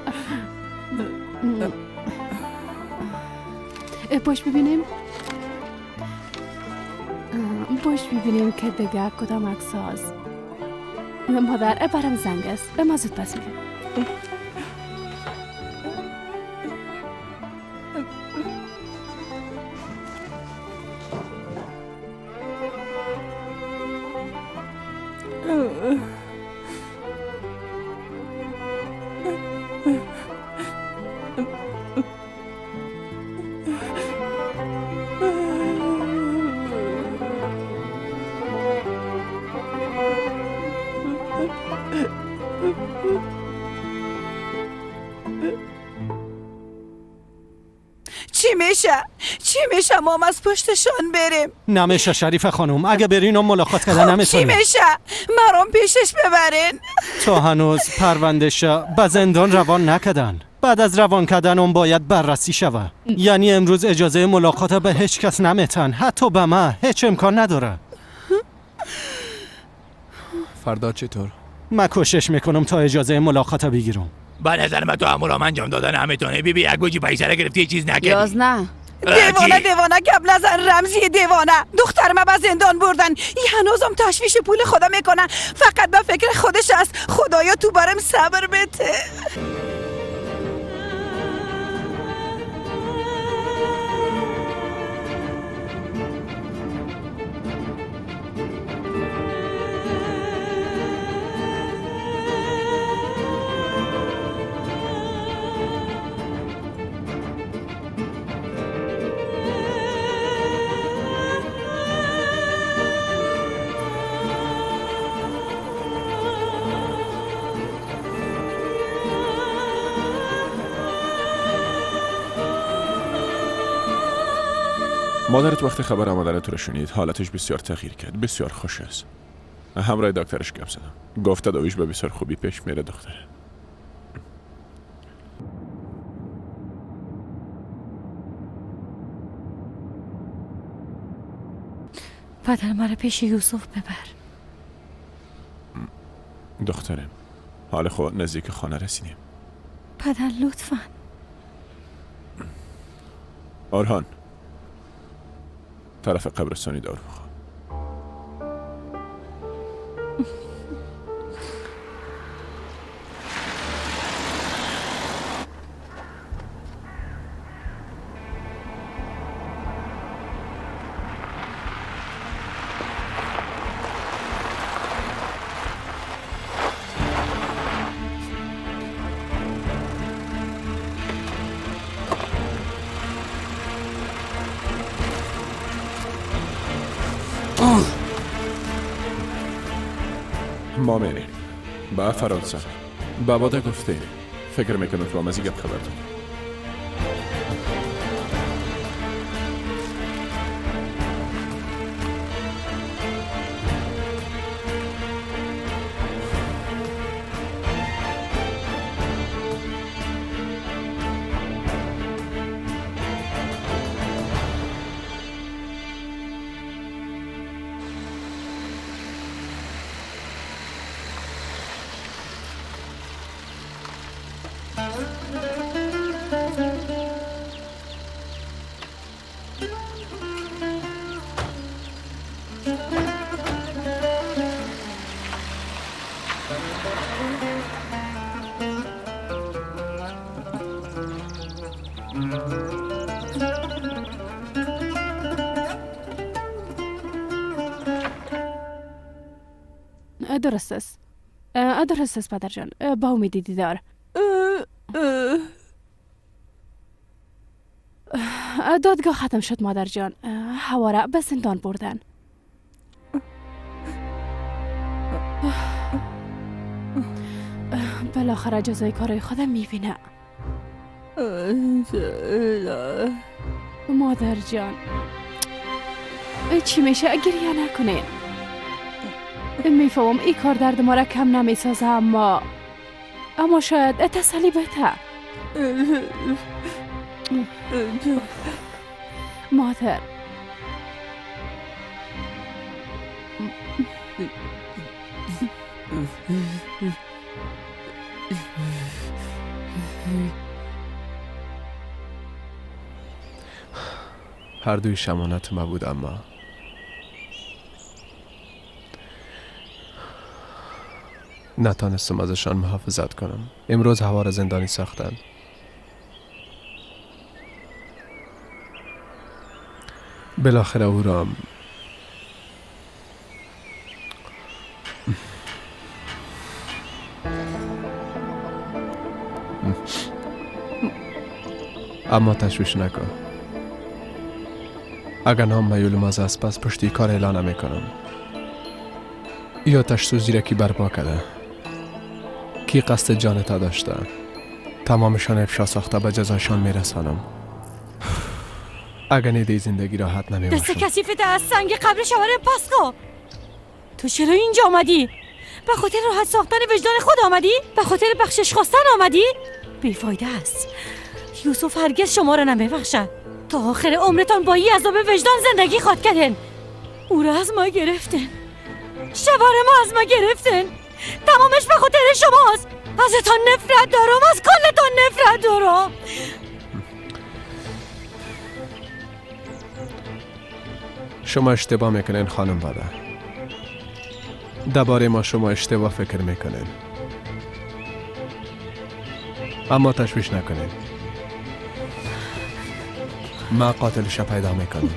باش ببینیم، باش ببینیم که دیگه کدام عکس هاست. مادر برم زنگ است، ما زود پس میریم. چی میشه ما از پشتشان بریم؟ نمیشه شریف خانم، اگه برین و ملاقات کردن نمیتونیم. چی میشه؟ مرام پیشش ببرین. تا هنوز پروندهش به زندان روان نکردن. بعد از روان کردن اون باید بررسی شوه. یعنی امروز اجازه ملاقات به هیچ کس نمیتن، حتی به من هیچ امکان نداره. فردا چطور؟ من کوشش میکنم تا اجازه ملاقات بگیرم. به نظر من تو همون انجام دادن نمیتونه. بی بی یک گوجی پیسه گرفتی چیز نکردی. 11 دیوانه دیوانه گپ نزن رمزی دیوانه. دختر ما به زندان بردن، این هنوزم تشویش پول خدا میکنه، فقط به فکر خودش است. خدایا تو برم صبر بده. مادرت وقتی خبر آمدن تو رو شنید حالتش بسیار تغییر کرد. بسیار خوش است. همراه دکترش گپ زدم. گفت تداویش به بسیار خوبی پیش میره دختره. پدر مرا پیش یوسف ببر. دخترم حال خود نزدیک خانه رسیدیم. پدر لطفا. آرهان طرف قبرستانی دارو بخواه. ما میریم به فرانسه. بابا گفته فکر میکنم تو هم از این گپ خبر داری. درست است. درست است پدر جان. با امید دیدار. دادگاه ختم شد مادر جان. هوا را به زندان بردن. بالاخره جزای کارای خودم میبینه. مادر جان چی میشه گریه نکنین. میفهمم این کار درد ما را کم نمیسازه، اما شاید تسلی بده. مادر هر دوی شمانت ما بود، اما نتانستم ازشان محافظت کنم. امروز هوا را زندانی ساختن. بالاخره او را اما تشویش نکن. اگر نام میولماز است پس پشتی کار اعلان نمی کنم. یا تشسوزی را کی برپا کرده، کی قصد جانتا داشته، تمامشان افشا ساخته به جزاشان میرسانم. اگر نیده زندگی راحت نمی باشم. دست کثیفت از سنگ قبر شوهرم پس کن. تو چرا اینجا آمدی؟ به خاطر راحت ساختن وجدان خود آمدی؟ به خاطر بخشش خواستن آمدی؟ بیفایده است. یوسف هرگز شما را نمیبخشد. تا آخر عمرتان با این عذاب وجدان زندگی خواد کردن. او را از ما گرفتن، شوهر ما از ما گرفتن. تمامش به خاطر شماست. ازتان نفرت دارم، از کلتان نفرت دارم. شما اشتباه میکنین خانم بادا. درباره ما شما اشتباه فکر میکنین، اما تشویش نکنین. ما قاتلش پیدا میکنم.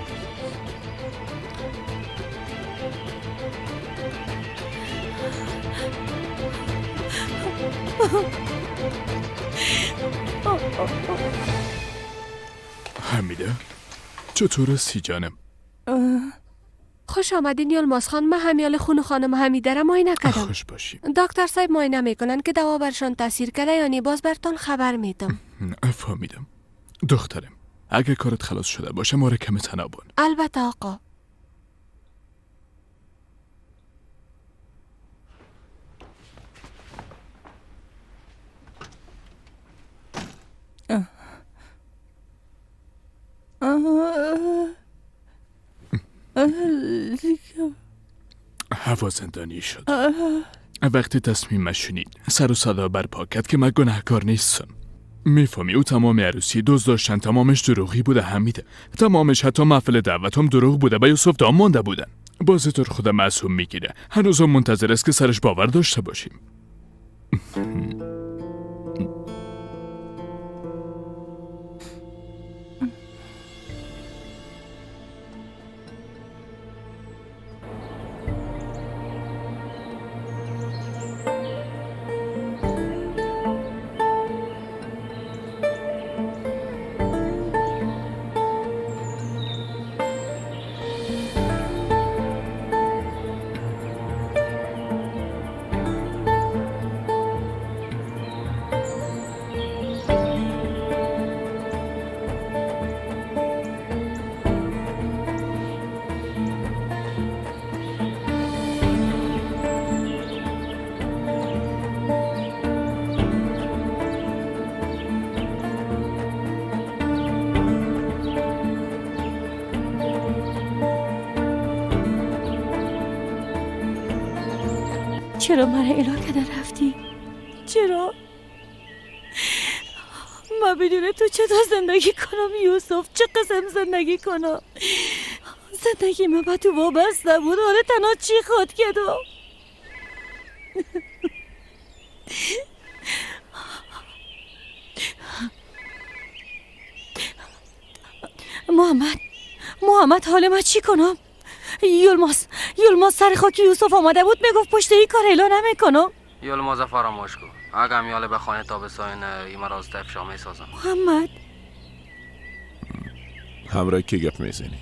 حمیده چطور هستی جانم؟ خوش آمدین یلماز خان. من همیال خون خانم حمیده را معاینه کردم. خوش باشی. دکتر صاحب معاینه میکنن که دوا برشان تاثیر کرده یا نه، باز برتان خبر میدم. فهمیدم دخترم. اگه کارت خلاص شده باشه ما رو کمی تنها بون. البته آقا. هوا زندانی شد. وقتی تصمیم شنید سر و صدا برپا کرد که من گناهکار نیستم. میفهمی او تمام عروسی دوست داشتن تمامش دروغی بوده حمیده. تمامش حتی محفل دعوتم دروغ بوده و یوسف دام مانده بودن. باز طور خودم معصوم میگیره. هنوزم منتظر است که سرش باور داشته باشیم. چرا مرا الا کرده رفتی؟ چرا؟ من بدون تو چطور زندگی کنم یوسف؟ چه قسم زندگی کنم؟ زندگی من با تو وابسته بود. حالا تنها چی خود کردم؟ محمد حال من چی کنم؟ یلماز سر خاک یوسف آمده بود، میگفت پشت این کار اعلان نمیکنم. یلماز فراموش کن. اگه میاله به خانه تابستان این مرا از افشا میسازم. محمد همراه کی گپ میزنی؟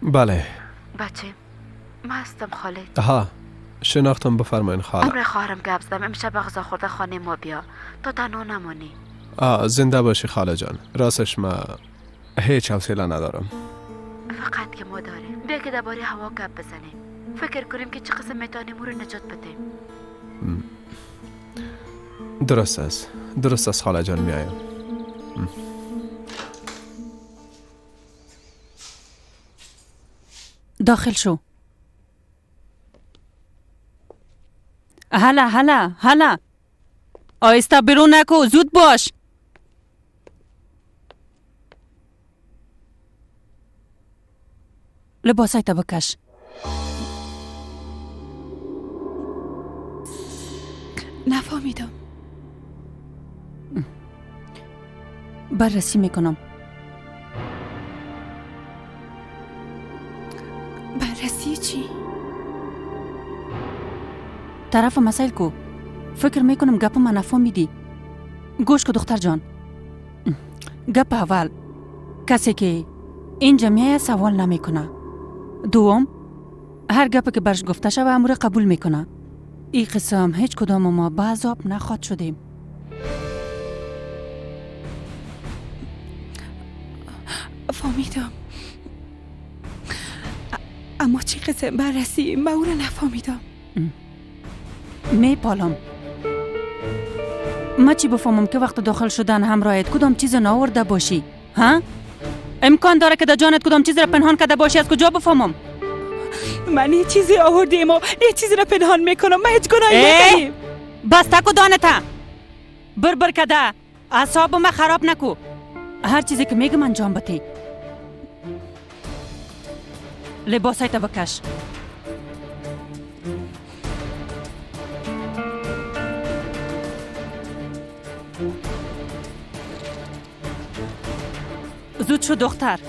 بله بچه من هستم خالد. آها شناختم، بفرمایین خاله. امر خواهرم گپ زدم، امشب غذا خورده خانه ما بیا تا تنها نمانی. زنده باشی خاله جان. راستش ما هیچ حوصله ندارم. فقط که ما داریم. بیا که درباره هوا گپ بزنیم، فکر کنیم که چه قسم میتونیم او رو نجات بدیم. درست است، درست است خاله جان، میایم. داخل شو. هلا هلا هلا، آیستا بیرون نکو، زود باش. لباسایت بکش. نفهمیدم. بررسی میکنم. بررسی چی؟ طرف مسائل کو. فکر میکنم گپ من نفهمیدی. گوش کو دختر جان. گپ اول، کسی که اینجا میایه سوال نمیکنه. دوم، هر گپ که برش گفته شوه امور قبول میکنه. این قسم هیچ کدام ما به عذاب نخواد شدیم. فهمیدم، اما چی قسم بررسی من او را نفهمیدم. میپالم. ما چی بفهمم که وقت داخل شدن همراهت کدام چیز ناورده باشی؟ ها؟ امکان داره که در جانت کدام چیز را پنهان کرده باشی، از کجا بفهمم؟ من یه چیزی آوردیم و یه چیزی را پنهان میکنم. من هیچ گناهی نکردیم. بس تکو دانته بر بر کده، اعصاب ما خراب نکو. هر چیزی که میگم انجام بده. لباسایت بکش. زود شو دختر.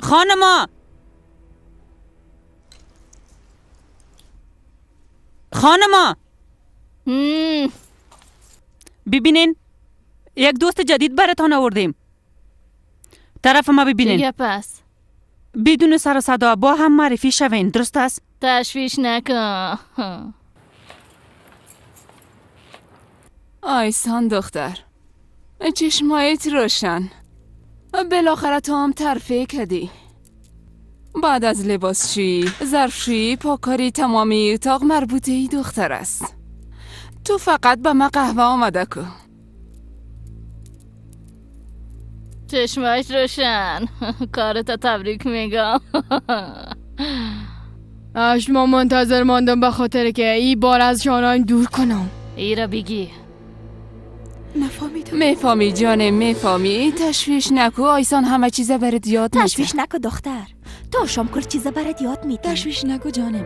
خانما، خانما، ببینین یک دوست جدید براتان آوردیم. طرف ما ببینین. پس بدون سر و صدا با هم معرفی شوین، درست است؟ تشویش نکن. آیسان دختر، چشمایت روشن. بالاخره تو هم ترفیع کردی. بعد از لباسشویی، ظرفشویی، پاکاری تمامی اتاق مربوطه ای دختر است. تو فقط به من قهوه آمده کو. چشماش روشن. کارتا تبریک میگم. 8 ماه منتظر ماندم به خاطر که ای بار از جانایم دور کنم. ای را بگی. نفهمیدم. میفهمی جانم، میفهمی. تشویش نکو آیسان، همه چیزه برات یاد میده. تشویش نکو دختر، تا شام کل چیزه برات یاد میده. تشویش نکو جانم.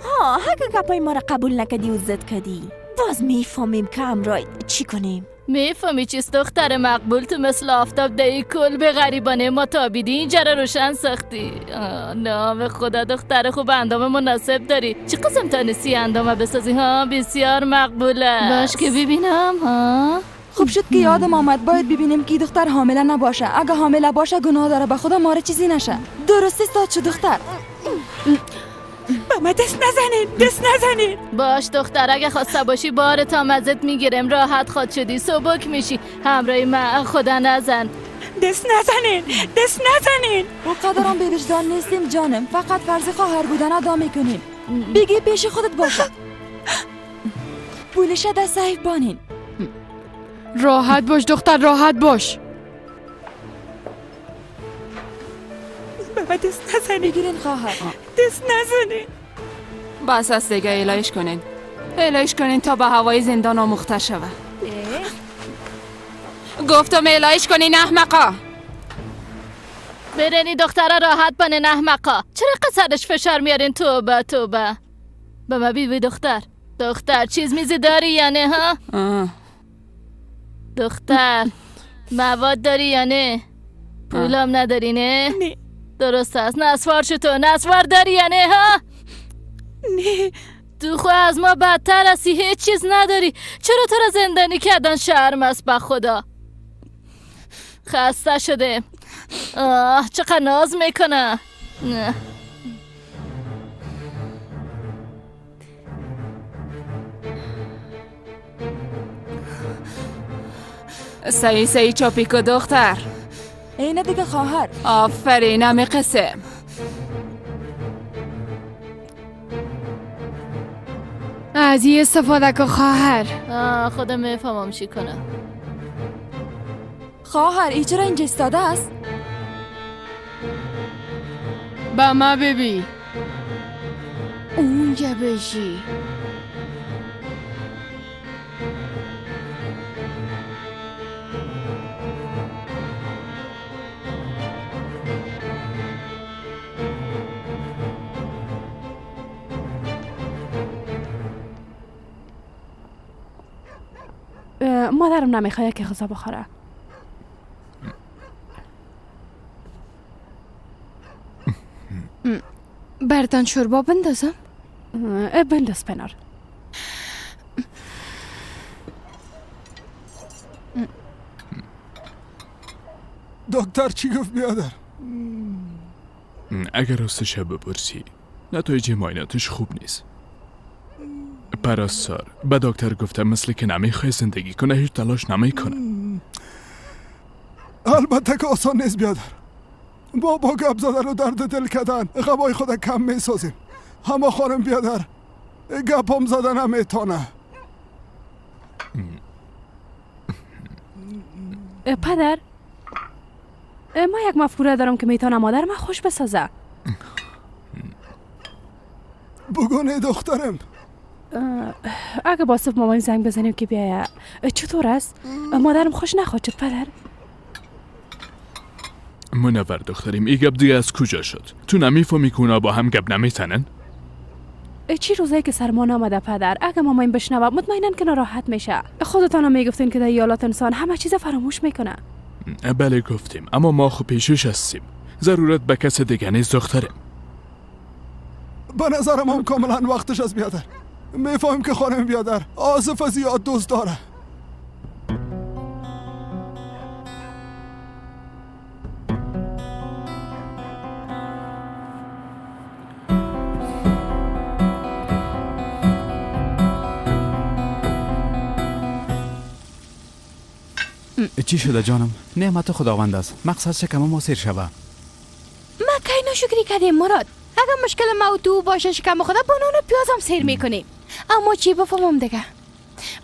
ها، اگه گپای ما را قبول نکدی و زد کدی، باز میفهمیم که همراه چی کنیم. میفهمی چیست دختر مقبول؟ تو مثل آفتاب دهی کل به غریبانه ما تابیدی، اینجا را روشن ساختی. نام خدا دختر خوب، اندام مناسب داری. چی قسم تانسی اندام بسازی ها؟ بسیار مقبوله. باش که ببینم ها. خوب شد که یادم آمد. باید ببینیم که دختر حامله نباشه. اگه حامله باشه گناه داره، به خدا ماره چیزی نشه. درستی ساد شد دختر. با ما دست نزنین، دست نزنین. باش دختر، اگه خواسته باشی بار تا مزت میگیرم. راحت خواد شدی، سبک میشی. همراه من خدا نزن. دست نزنین، دست نزنین. او قدرم به وجدان نیستیم جانم، فقط فرض خواهر بودن ادا میکنیم. بگی پیش خودت باشه. پولش دست صحیح بانین. راحت باش دختر، راحت باش. بابا دست نزنین. بگیرین خواهر. دست نزنین. بس است دیگه، الهیش کنین. الهیش کنین تا به هوای زندان آموخته شوه. گفتم الهیش کنین احمقا. برنی دختره راحت بنه احمقا. چرا قصرش فشار میارین؟ توبه توبه. به ما بی دختر، دختر چیز میزی داری یا نه ها؟ دختر مواد داری یا نه؟ پولم نداری نه؟ نه. درست است. نسوار شو تو، نسوار داری یا نه ها؟ نه. تو خو از ما بدتر هستی، هیچ چیز نداری. چرا تو را زندانی کردن؟ شرم است به خدا. خسته شده. آه چقدر ناز میکنه. نه. سعی سعی چاپی که دختر. اینه دیگه خواهر. آفرین همی قسم. از یه استفاده که خواهر. خودم میفهمم چی کنم. خواهر ای چرا اینجا ایستاده است؟ با ما ببین اونجا بشی. مادرم نمیخواد که غذا بخوره. برتان شوربا بندازم؟ بنداز پنار. دکتر چی گفت بیادر؟ اگر راستش بپرسی نتایج معایناتش خوب نیست. پرستار به دکتر گفته مثل که نمیخوای زندگی کنه، هیچ تلاش نمیکنه. البته که آسان نیست بیادر. با گپ زدن و درد دل کردن غمای خود کم میسازیم. همه خانم بیادر گپم زدن هم میتونه. پدر ما یک مفکوره دارم که میتونه مادر من خوش بسازه. بگونه دخترم. اگه با آصف مامان زنگ بزنیم که بیایه چطور است؟ مادرم خوش نخواهد شد پدر. منور دختریم ای گپ دیگه از کجا شد؟ تو نمیفهمی که اونا با هم گپ نمیتنن؟ چی روزایی که سرمان آمده پدر، اگه مامان بشنوه مطمئنن که ناراحت میشه. خودتان هم میگفتین که در ایالات انسان همه چیز فراموش میکنه. بله گفتیم، اما ما خب پیشش هستیم، ضرورت به کس دیگه نیست دخترم. به نظرم هم کاملا وقتش از بیادر. میفهمیم که خانم بیادر آصف زیاد دوست داره. چی شده جانم؟ نعمت خداوند است. مقصد شکم ما سیر شوه. ما کی ناشکری کردیم مراد؟ اگر مشکل ما و تو باشه شکم خدا با نان و پیازم سیر میکنیم. اما چی بفهمم دیگه؟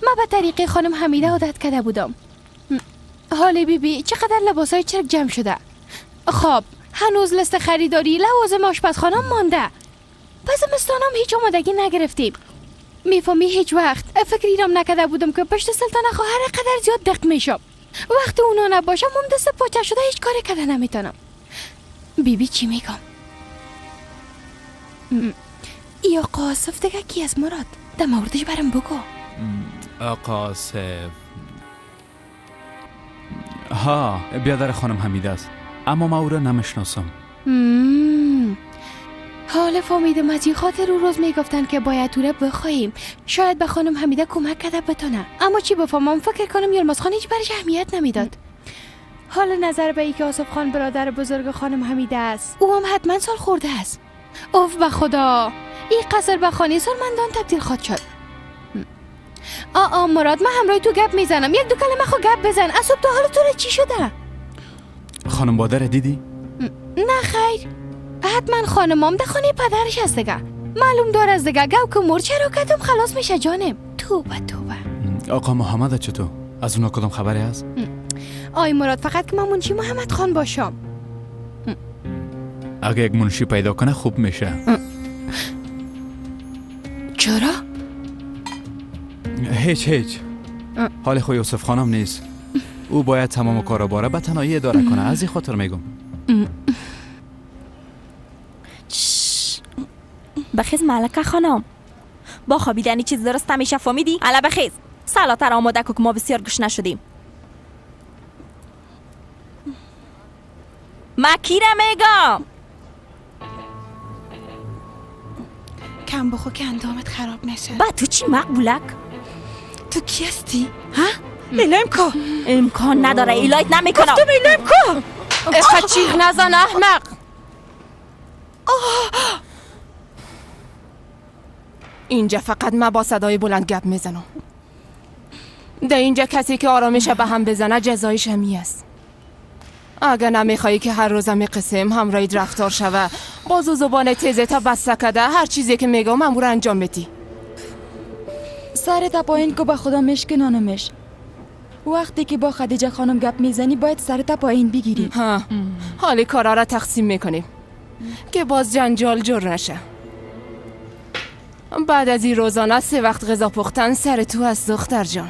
ما به طریق خانم حمیده عادت کرده بودم. حالی بی بی چقدر لباسای چرک جمع شده. خب هنوز لست خریداری لوازم آشپزخانه مانده. پس زمستانم هیچ آمادگی نگرفتیم. میفهمی هیچ وقت فکری رام نکرده بودم که پشت سلطان خواهر قدر زیاد دق میشم. وقتی اونا نباشم هم دست پاچه شده هیچ کاری کرده نمیتونم. بیبی بی چی میگم؟ ای آقا آصف دیگه کی از مراد؟ در موردش برم بگو. آقا آصف ها بیادر خانم حمیده است، اما ما او را نمیشناسم. حال فهمیدم از این خاطر او روز میگفتن که باید او را بخواهیم، شاید به خانم حمیده کمک کرده بتانه. اما چی بفهمم فکر کنم یلماز خان هیچ برش اهمیت نمیداد. حال نظر به ای که آصف خان برادر بزرگ خانم حمیده است، او هم حتما سال خورده است. اوف به خدا، این قصر به خانه سالمندان تبدیل خواهد شد. آ مراد من همراه تو گپ میزنم، یک دو کلمه خو گپ بزن. از صبح تا حال تو را چی شده؟ خانم بادر دیدی؟ نه خیر، حتما خانمام در خانه پدرش است دیگه. معلوم دار از دیگه گو که مور چرا کدم خلاص میشه جانم. توبه توبه. آقا محمد چطور؟ از اونا کدام خبری هست؟ آی مراد فقط که من منشی محمد خان باشم. اگه یک منشی پیدا کنه خوب میشه. چرا؟ هیچ. حال خو یوسف خانم نیست. او باید تمام کاروبارا به تنهایی اداره کنه، از این خاطر میگم. بخیز ملکه خانم، با خوابیدنی چیز درست نمیشه، فهمیدی؟ الا بخیز، سلاتر آماده کو که ما بسیار گشنه شدیم. ما کی را میگم؟ کم بخو که اندامت خراب نشه. با تو چی مقبولک؟ تو کی هستی؟ ها؟ ایلایم کو؟ امکان نداره، ایلایت نمیکنم. گفتم ایلایم کو؟ اخه چیغ نزن احمق. اینجا فقط من با صدای بلند گپ میزنم. در اینجا کسی که آرامش به هم بزنه جزایش همی است. اگه نمیخوایی که هر روزم قسم همراهی رفتار شوه، بازو زبان تیزه تا بسته کده هر چیزی که میگم امور انجام بدی. سرت پایین که به خدا مشکنانمش. وقتی که با خدیجه خانم گپ میزنی باید سرت پایین بگیری. ها، حالی کارا را تقسیم میکنیم که باز جنجال جور نشه. بعد از این روزانه 3 وقت غذا پختن سر تو از دختر جان.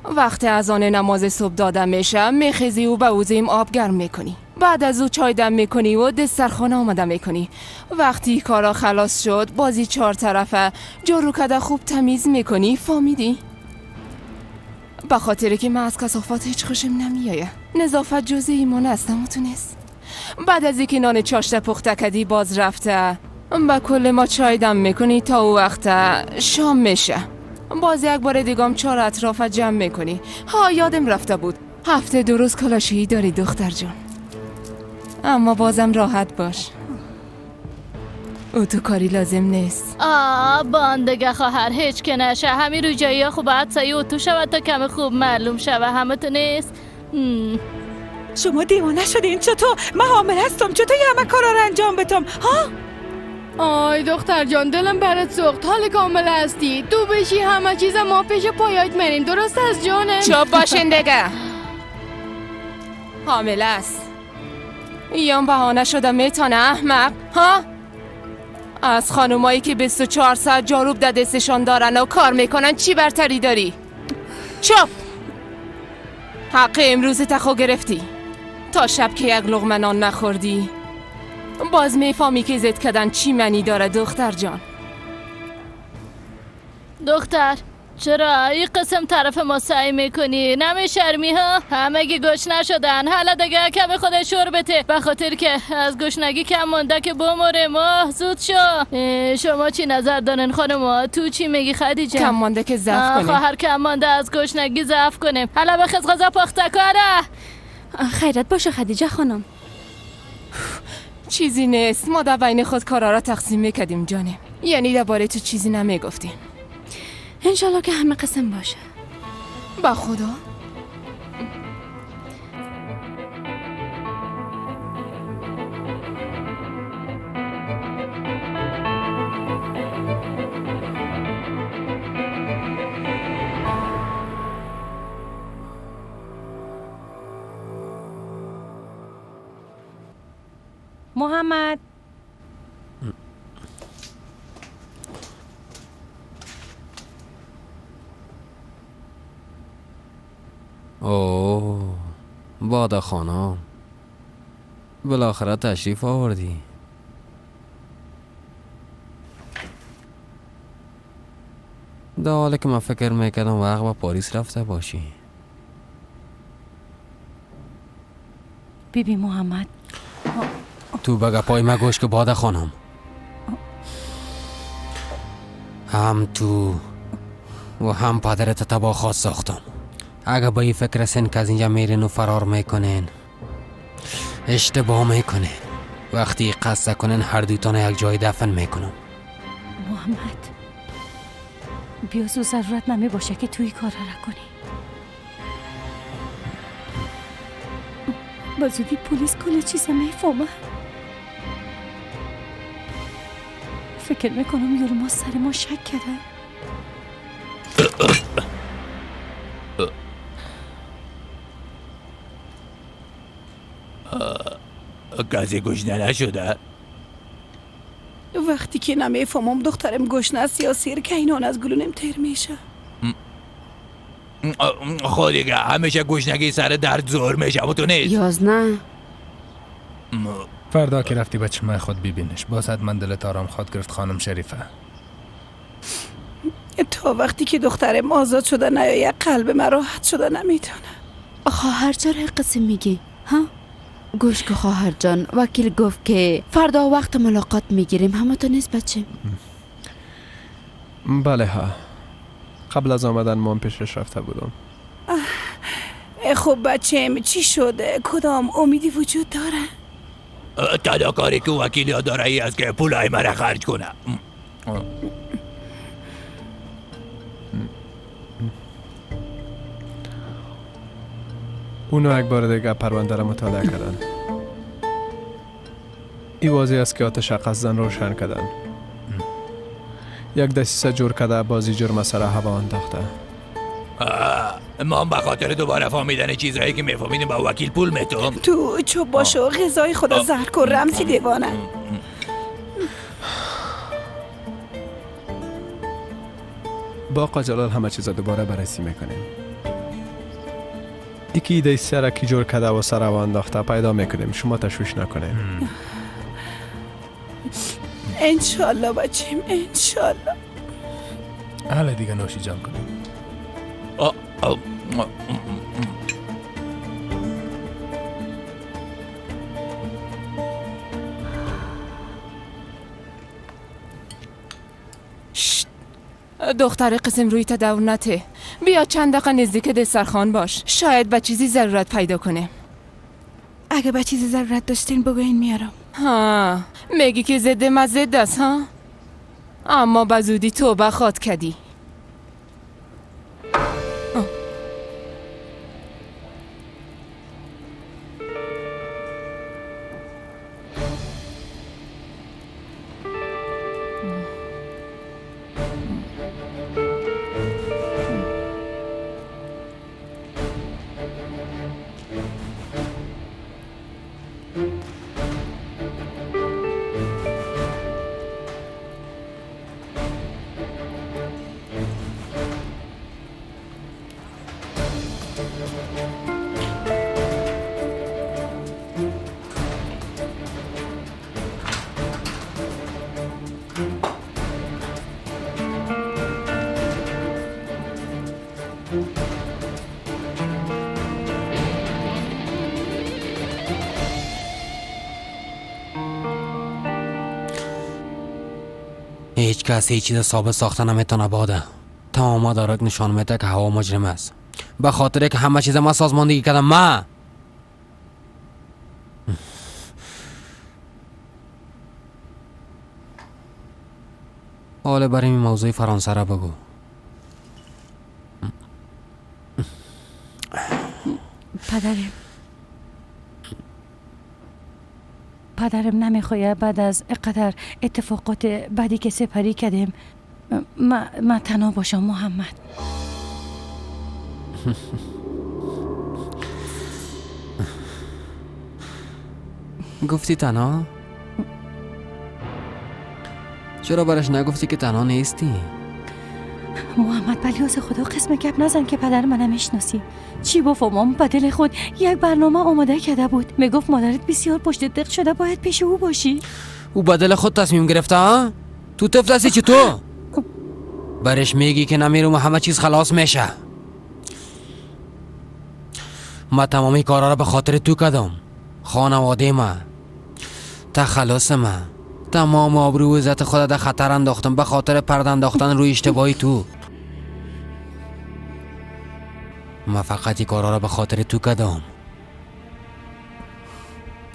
وقت اذان نماز صبح داده میشه، میخیزی و به اوزیم آب گرم میکنی. بعد از او چای دم میکنی و دسترخوان آماده میکنی. وقتی کارا خلاص شد بازی 4 طرفه جارو کده خوب تمیز میکنی، فهمیدی؟ به خاطر که من از کثافات هیچ خوشم نمیایه. نظافت جزء ایمان است، نمیتونست. بعد از اینکه نان چاشته پخته کدی باز رفته با کل ما چای دم میکنی تا او وقت شام میشه. باز یک بار دیگم 4 اطراف جمع میکنی. ها یادم رفته بود، هفته 2 روز کلاشی داری دختر جان. اما بازم راحت باش، او تو کاری لازم نیست. آه باندگه خواهر هیچ که نشه، همین رو جایی ها خوب باید سعی اتو شود تا کم خوب معلوم شود. همه تو نیست. شما دیوانه شدین؟ چطور؟ من حامل هستم، چطور یه همه کارا رو انجام بدم؟ ها؟ آی دختر جان دلم برات سوخت، حال کامل هستی تو بشی همه چیز ما پیش پایات مریم، درست از جانم. چوب باشین دیگه، حامل است. ایام بهانه شده میتونه احمق. ها؟ از خانومایی که 24 ساعت جاروب در دستشان دارن و کار میکنن چی برتری داری؟ چوب! حق امروز تخو گرفتی، تا شب که یک لقمه نان نخوردی باز میفهمی که زد کردن چی معنی داره دختر جان. دختر چرا این قسم طرف ما سعی میکنی؟ نمیشرمی ها؟ همگی گشنه شدن، حالا دیگه کم خود شور بده، به خاطر که از گشنگی کم مونده که بمره. ما زود شو. شما چی نظر دارن خانم؟ تو چی میگی خدیجه؟ کم مونده که ضعف کنیم. خواهر کم مونده از گشنگی ضعف کنیم. حالا بخز غذا پخته کاره. خیرت باشه خدیجه خانم. چیزی نیست، ما در بین خود کارا را تقسیم میکردیم جانم، یعنی درباره تو چیزی نمیگفتیم. انشالله که همه قسم باشه. با خدا. محمد اوه بادا خانم، بالاخره تشریف آوردی. در حالی که من فکر میکردم وقت به پاریس رفته باشی. بیبی محمد تو به گپای ما گوش که باده خانم، هم تو و هم پدرت تباه خواست ساختم. اگه با این فکر سن که از اینجا میرین و فرار میکنین اشتباه میکنین. وقتی قصد کنین هر دوتان یک جای دفن میکنم. محمد بیازو ضرورت نمی باشه که توی کار را کنی. با زودی پلیس کل چیز میفهمه. فکر میکنم یارو ما سر ما شک کرده. کسی گشنه نشده؟ وقتی که نمیفهمم دخترم گشنه است یا سیر که اینان از گلونم تیر میشه. خب دیگه همیشه گشنگی سر درد زور میشه و تو نیست. 11. فردا که رفتی به چشمای خود ببینش، باز حتما دلت آرام خواد گرفت خانم شریفه. تا وقتی که دخترم آزاد شده نیاید قلب من راحت شده نمیتونه. خواهر چرا قسم میگی؟ ها؟ گوش که خواهر جان، وکیل گفت که فردا وقت ملاقات میگیریم. همه تو نیست بچه؟ بله ها، قبل از آمدن من پیشش رفته بودم. خب بچم چی شده؟ کدام امیدی وجود داره؟ تنها کاری که وکیل داره ای است که پولای مرا خرج کنه. اونو یک بار دیگه پرونده را مطالعه کردن. این واضح است که آتش قصداً روشن کردن. یک دسیسه جور کرده بازی جرم سر هوا انداخته. ما به خاطر دوباره فهمیدن چیزهایی که میفهمیدیم با وکیل پول میتم. تو چوب باش و غذای خدا زهر کن رمزی دیوانه. با آقا جلال همه چیز دوباره بررسی میکنیم. یکی دسیسه را که جور کرده و سر هوا انداخته پیدا میکنیم. شما تشویش نکنید. انشالله بچیم، انشالله. حالا دیگه نوشی جان کنیم. دختر قسم روی تا دور نته. بیا چند دقیقه نزدیک دسترخوان باش، شاید به چیزی ضرورت پیدا کنه. اگه به چیزی ضرورت داشتین بگوین میارم. ها میگی که ضد ما ضد است ها، اما به زودی توبه خواد کردی. هیچ کس هیچ چیز ثابت ساخته نمیتونه باده. تمام مدارک نشان میده که هوا مجرم است. به خاطر که همه چیز ما سازماندهی کردم. ما حالا برای این موضوع فرانسه را بگو. پدرم نمیخواه بعد از اینقدر اتفاقات بعدی که سپری کردیم ما تنها باشم محمد. گفتی تنها؟ چرا برش نگفتی که تنها نیستی؟ محمد بلیاز خدا قسم گپ نزن که پدر منم میشناسی. چی بفهمم به دل خود یک برنامه آماده کرده بود. میگفت مادرت بسیار پشت دق شده، باید پیش او باشی. او به دل خود تصمیم گرفته ها؟ تو طفل هستی چی تو؟ برش میگی که نمیرم و همه چیز خلاص میشه. ما تمامی کارا را به خاطر تو کردم. خانواده ما، تخلص ما، تمام آبرو و عزت خود در خطر انداختم به خاطر پرده انداختن روی اشتباهی تو. ما فقط این کارا را به خاطر تو کردم.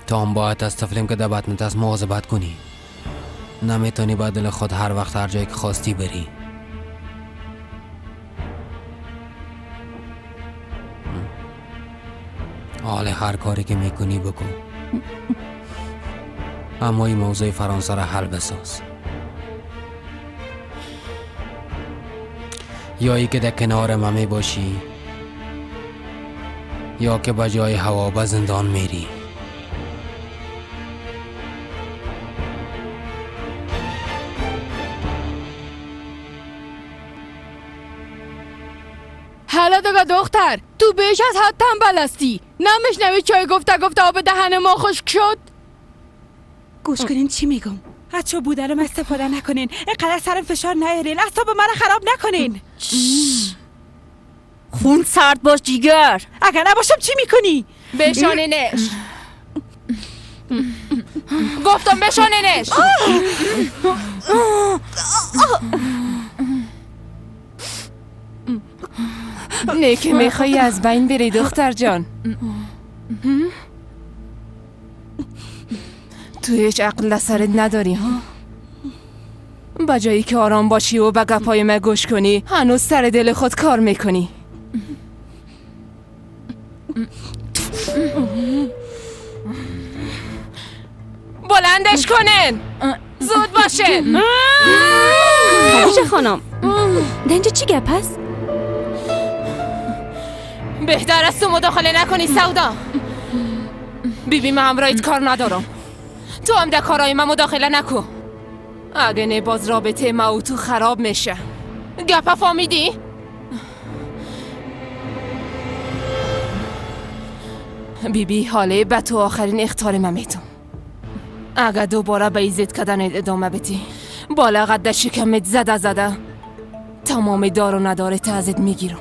تو هم باید از طفلیم که در بطنت است مواظبت کنی. نمیتونی با دل خود هر وقت هر جایی که خواستی بری. حال هر کاری که میکنی بکن، اما این موضوع فرانسه را حل بساز. یا ای که در کنار من می باشی یا که به جای هوا به زندان میری. حالا دیگه دختر تو بیش از حد تنبل هستی. نمیشنوی چای گفته گفته آب دهن ما خشک شد؟ گوش کنین چی میگم. از چو بودنم استفاده نکنین، اینقدر سرم فشار نیارین، اعصاب مرا خراب نکنین. خون سرد باش جیگر. اگر نباشم چی میکنی؟ بشانینش. گفتم بشانینش. نه که میخوایی از بین بری دختر جان. تو هیچ عقل سرت نداری ها؟ با جایی که آرام باشی و به گپای من گوش کنی، هنوز سر دل خود کار میکنی. بلندش کنین، زود باشین. خدیجه خانم، در اینجا چی گپ هست؟ بهتر است تو مداخله نکنی سودا. بیبی من همراهیت کار ندارم، تو هم در کارهای من مداخله نکن. اگه نه باز رابطه ما و تو خراب میشه. گپه فهمیدی؟ بیبی حاله به تو آخرین اخطار من میتم. اگه دوباره به ایزد کردن ادامه بدی، بالا قد شکمت زده زده تمام دار و ندارت ازت میگیرم.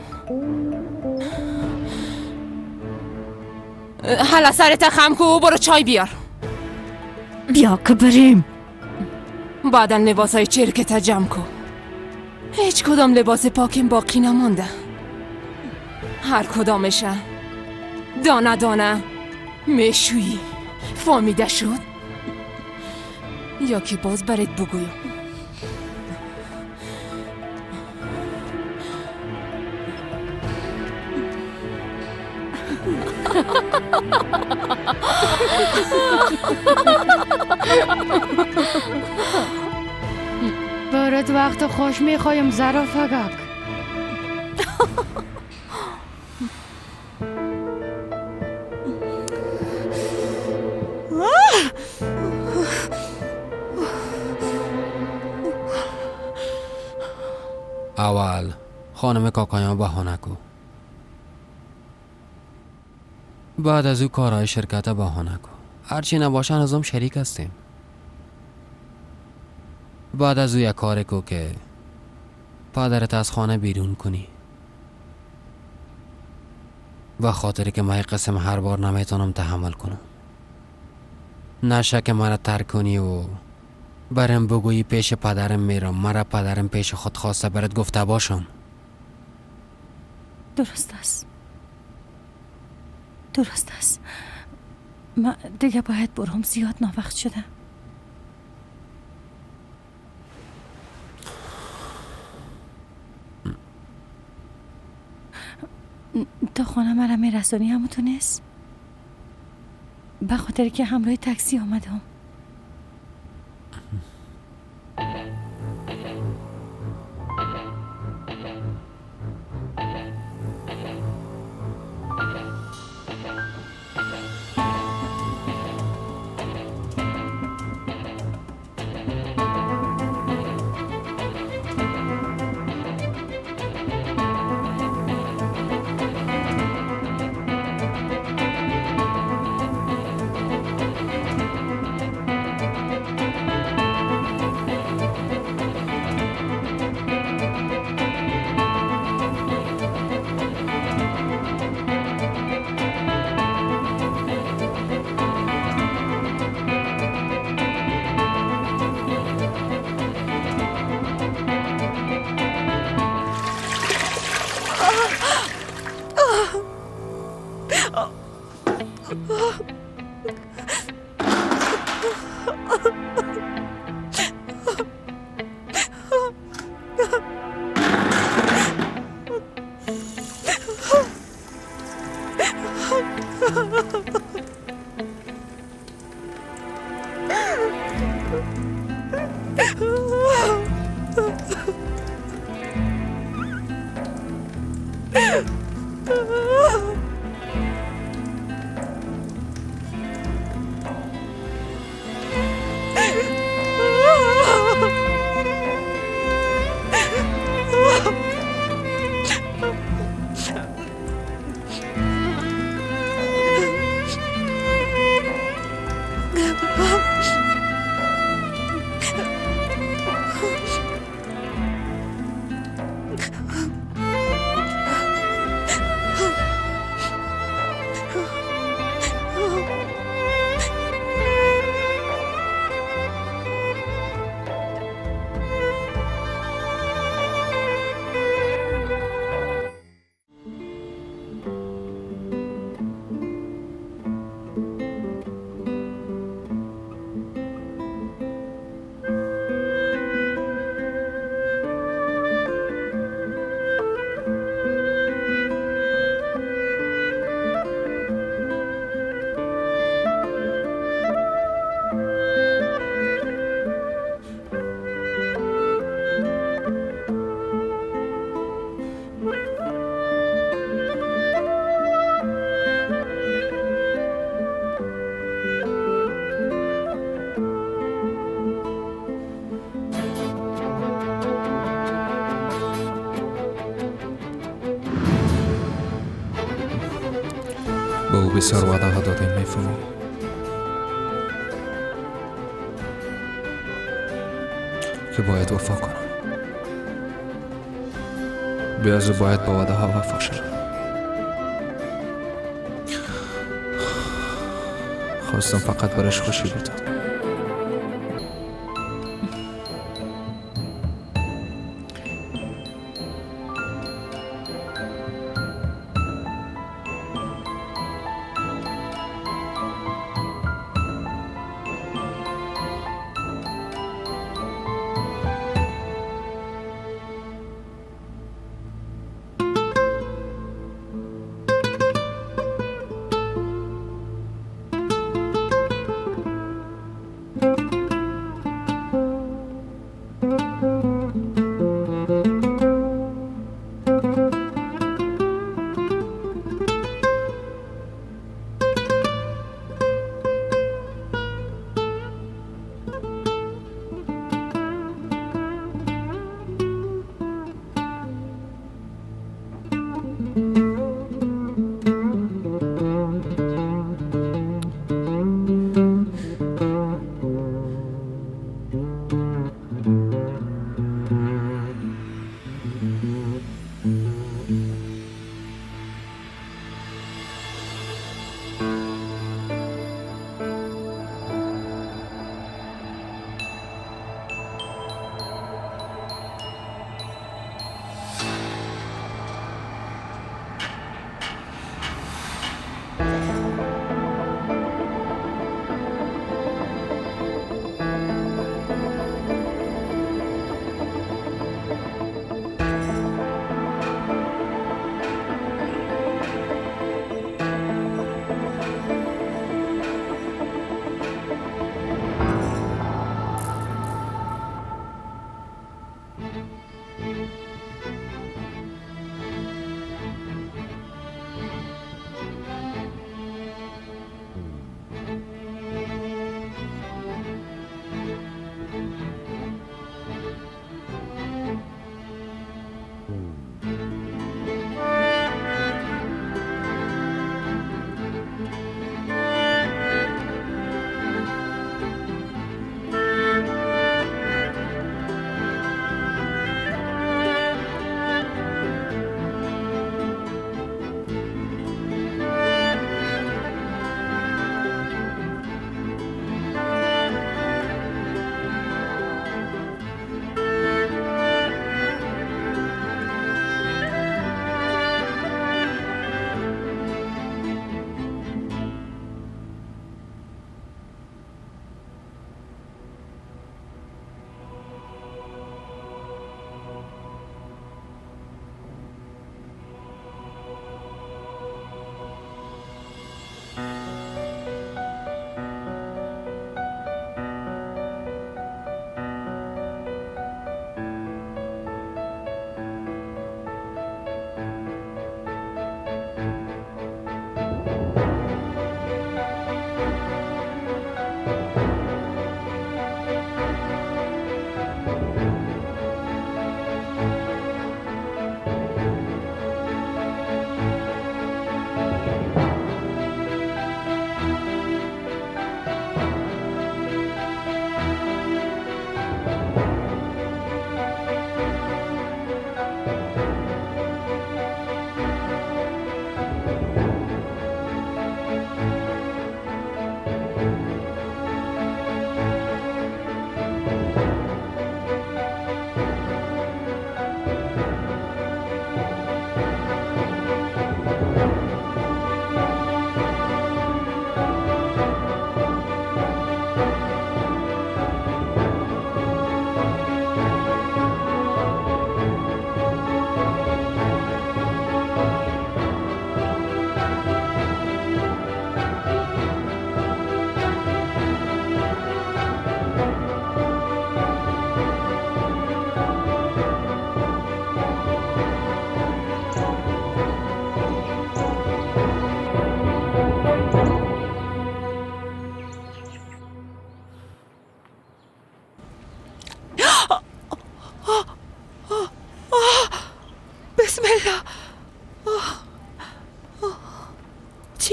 حالا سرت خم کو و برو چای بیار. بیا که بریم. بعدا لباس های چرکت جمع کن. هیچ کدام لباس پاکیم باقی نمانده. هر کدامشه دانه دانه میشویی. فهمیده شد؟ یا که باز برات بگویم؟ برات وقت خوش میخوایم زرافگک. اول خانم کاکایان بهانه کو، بعد از او کارهای شرکت بهانه کو. هرچی نباشن ازم شریک هستیم. بعد از او یک کار کو که پدرت از خانه بیرون کنی، به خاطر که من قسم هر بار نمیتونم تحمل کنم. نشه که مرا ترک کنی و برم بگویی پیش پدرم میرم، مرا پدرم پیش خود خواسته برات گفته باشم. درست است، درست است. من دیگه باید برم، زیاد ناوقت شده. تا خانه مرا میرسونی همون نیست؟ به خاطر که همراه تاکسی آمدم. با او بسیار وعده ها دادیم، میفهمی؟ که باید وفا کنم. بیازو باید با وعده ها وفا شد. خواستم فقط برش خوشی بدم.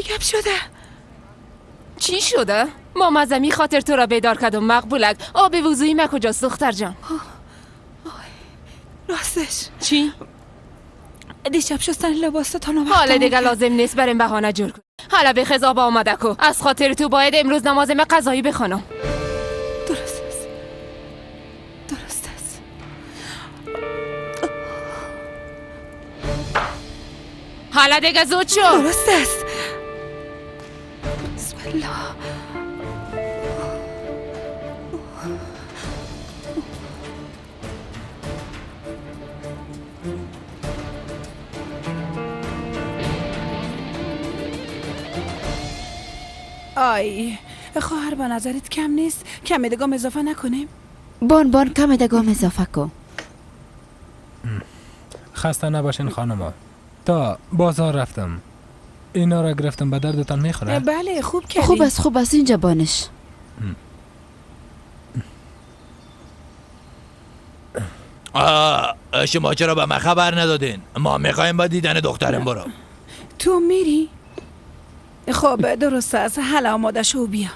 چی گپ شده؟ چی شده؟ ما از خاطر تو را بیدار کردم مقبولک. آب وضوی ما کجاست دختر جان؟ راستش چی؟ دیشب شستن لباستان وقت حالا دیگه لازم نیست بریم بهانه جور کن. حالا به خضاب آمده کو. از خاطر تو باید امروز نماز ما قضایی بخوانم. درست است، درست است. حالا دیگه زود شو. درست است. بسم الله. آی خواهر با نظرت کم نیست؟ کم دگام اضافه نکنیم؟ بان بان کم دگام اضافه کن. خسته نباشین خانما. تا بازار رفتم اینا را گرفتم، به دردتان میخوره؟ بله خوب کردی. خوب است خوب است. اینجا بانش. شما چرا به من خبر ندادین؟ ما میخوایم با دیدن دخترم برو. تو میری؟ خب درست است. حالا آماده شو بیا.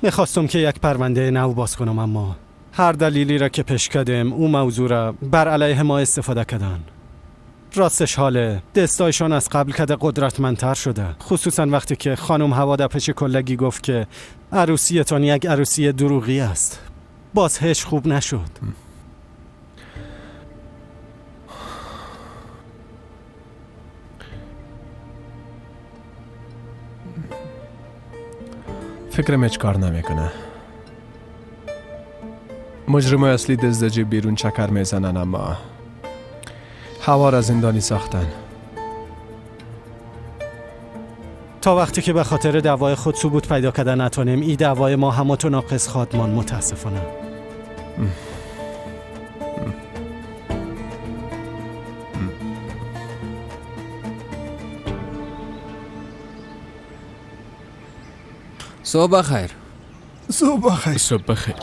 میخواستم که یک پرونده نو باز کنم، اما هر دلیلی را که پیش کردم او موضوع را بر علیه ما استفاده کردن. راستش حاله دستایشان از قبل کده قدرتمندتر شده، خصوصا وقتی که خانم هوا در پیش کلگی گفت که عروسیتان یک عروسی دروغی است. باز هیچ خوب نشد. فکرم هیچ کار نمیکنه. مجرمای اصلی دزد جیب بیرون چکر میزنن، اما هوا را زندانی ساختن. تا وقتی که به خاطر دعوای خود ثبوت پیدا کردن نتونیم، این دعوای ما هم متناقض خواهد متاسفانه. صبح بخیر. صبح بخیر. صبح بخیر.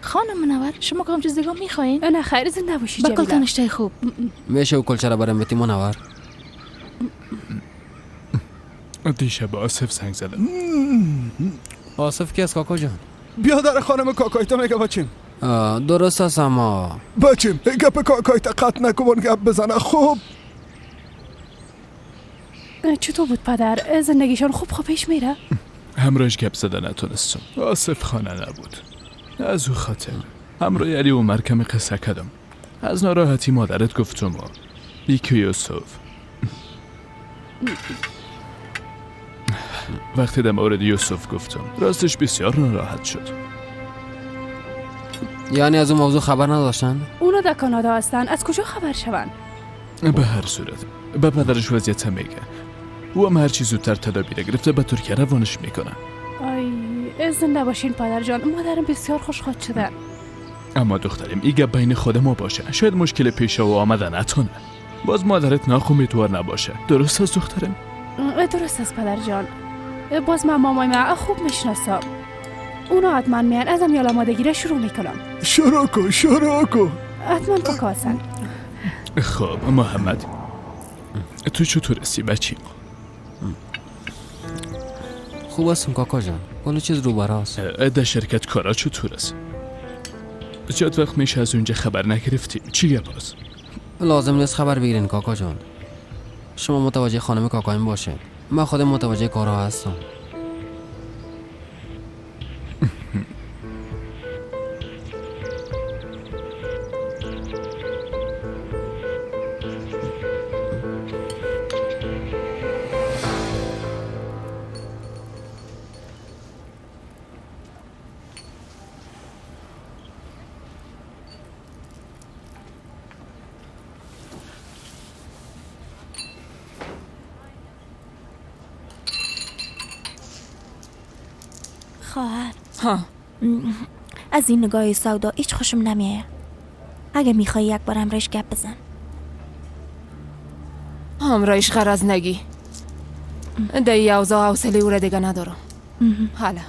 خانم منور شما کدام چیز دیگه میخواین؟ نه خیر زنده باشی جمیله. بکل تنشته خوب. میشه و کلچه را برم بتی منور؟ دیشب آصف زنگ زدم. آصف کی است کاکا جان؟ بیادر خانم کاکایتا میگه بچیم. درست است اما بچیم گپ کاکایتا قطع نکن گپ بزنه. خوب چطور بود پدر؟ زندگیشان خوب خوب پیش میره؟ همراهش گپ زده نتونستم. آصف خانه نبود. از او خاطر همراه علی عمر کمی قصه کردم. از ناراحتی مادرت گفتم و یکی یوسف. وقتی در مورد یوسف گفتم راستش بسیار ناراحت شد. یعنی از اون موضوع خبر نداشتن؟ اونا در کانادا هستن، از کجا خبر شون؟ به هر صورت به پدرش وضعیت میگه. او هم هرچی زودتر تدابیر گرفته به ترکیه روانش میکنه. آی زنده باشین پدر جان، مادرم بسیار خوش خواهد شده. اما دخترم این گپ بین خود ما باشه، شاید مشکل پیش و آمده نتونه. باز مادرت ناامیدوار نباشه. درست است دخترم؟ درست است پدر جان. باز من مامای من خوب میشناسم. اونا حتما میان ازم یال آمادگی را شروع میکنم. شروع کو شروع کو. حتما پاک هستن. خب محمد تو چطور هستی بچی؟ خوب هستم کاکا جان، کل چیز رو براست. در شرکت کارا چطور است؟ زیاد وقت میشه از اونجا خبر نگرفتیم. چی گپ است؟ لازم نیست خبر بگیرین کاکا جان. شما متوجه خانم کاکایم باشه، من خودم متوجه کارها هستم. خواهر ها. از این نگاه سودا هیچ خوشم نمیه. اگه میخوای یک بار همراهش گپ بزن. همراهش غرض نگی. دی اوضاع حوصله او را دیگه ندارم. حالا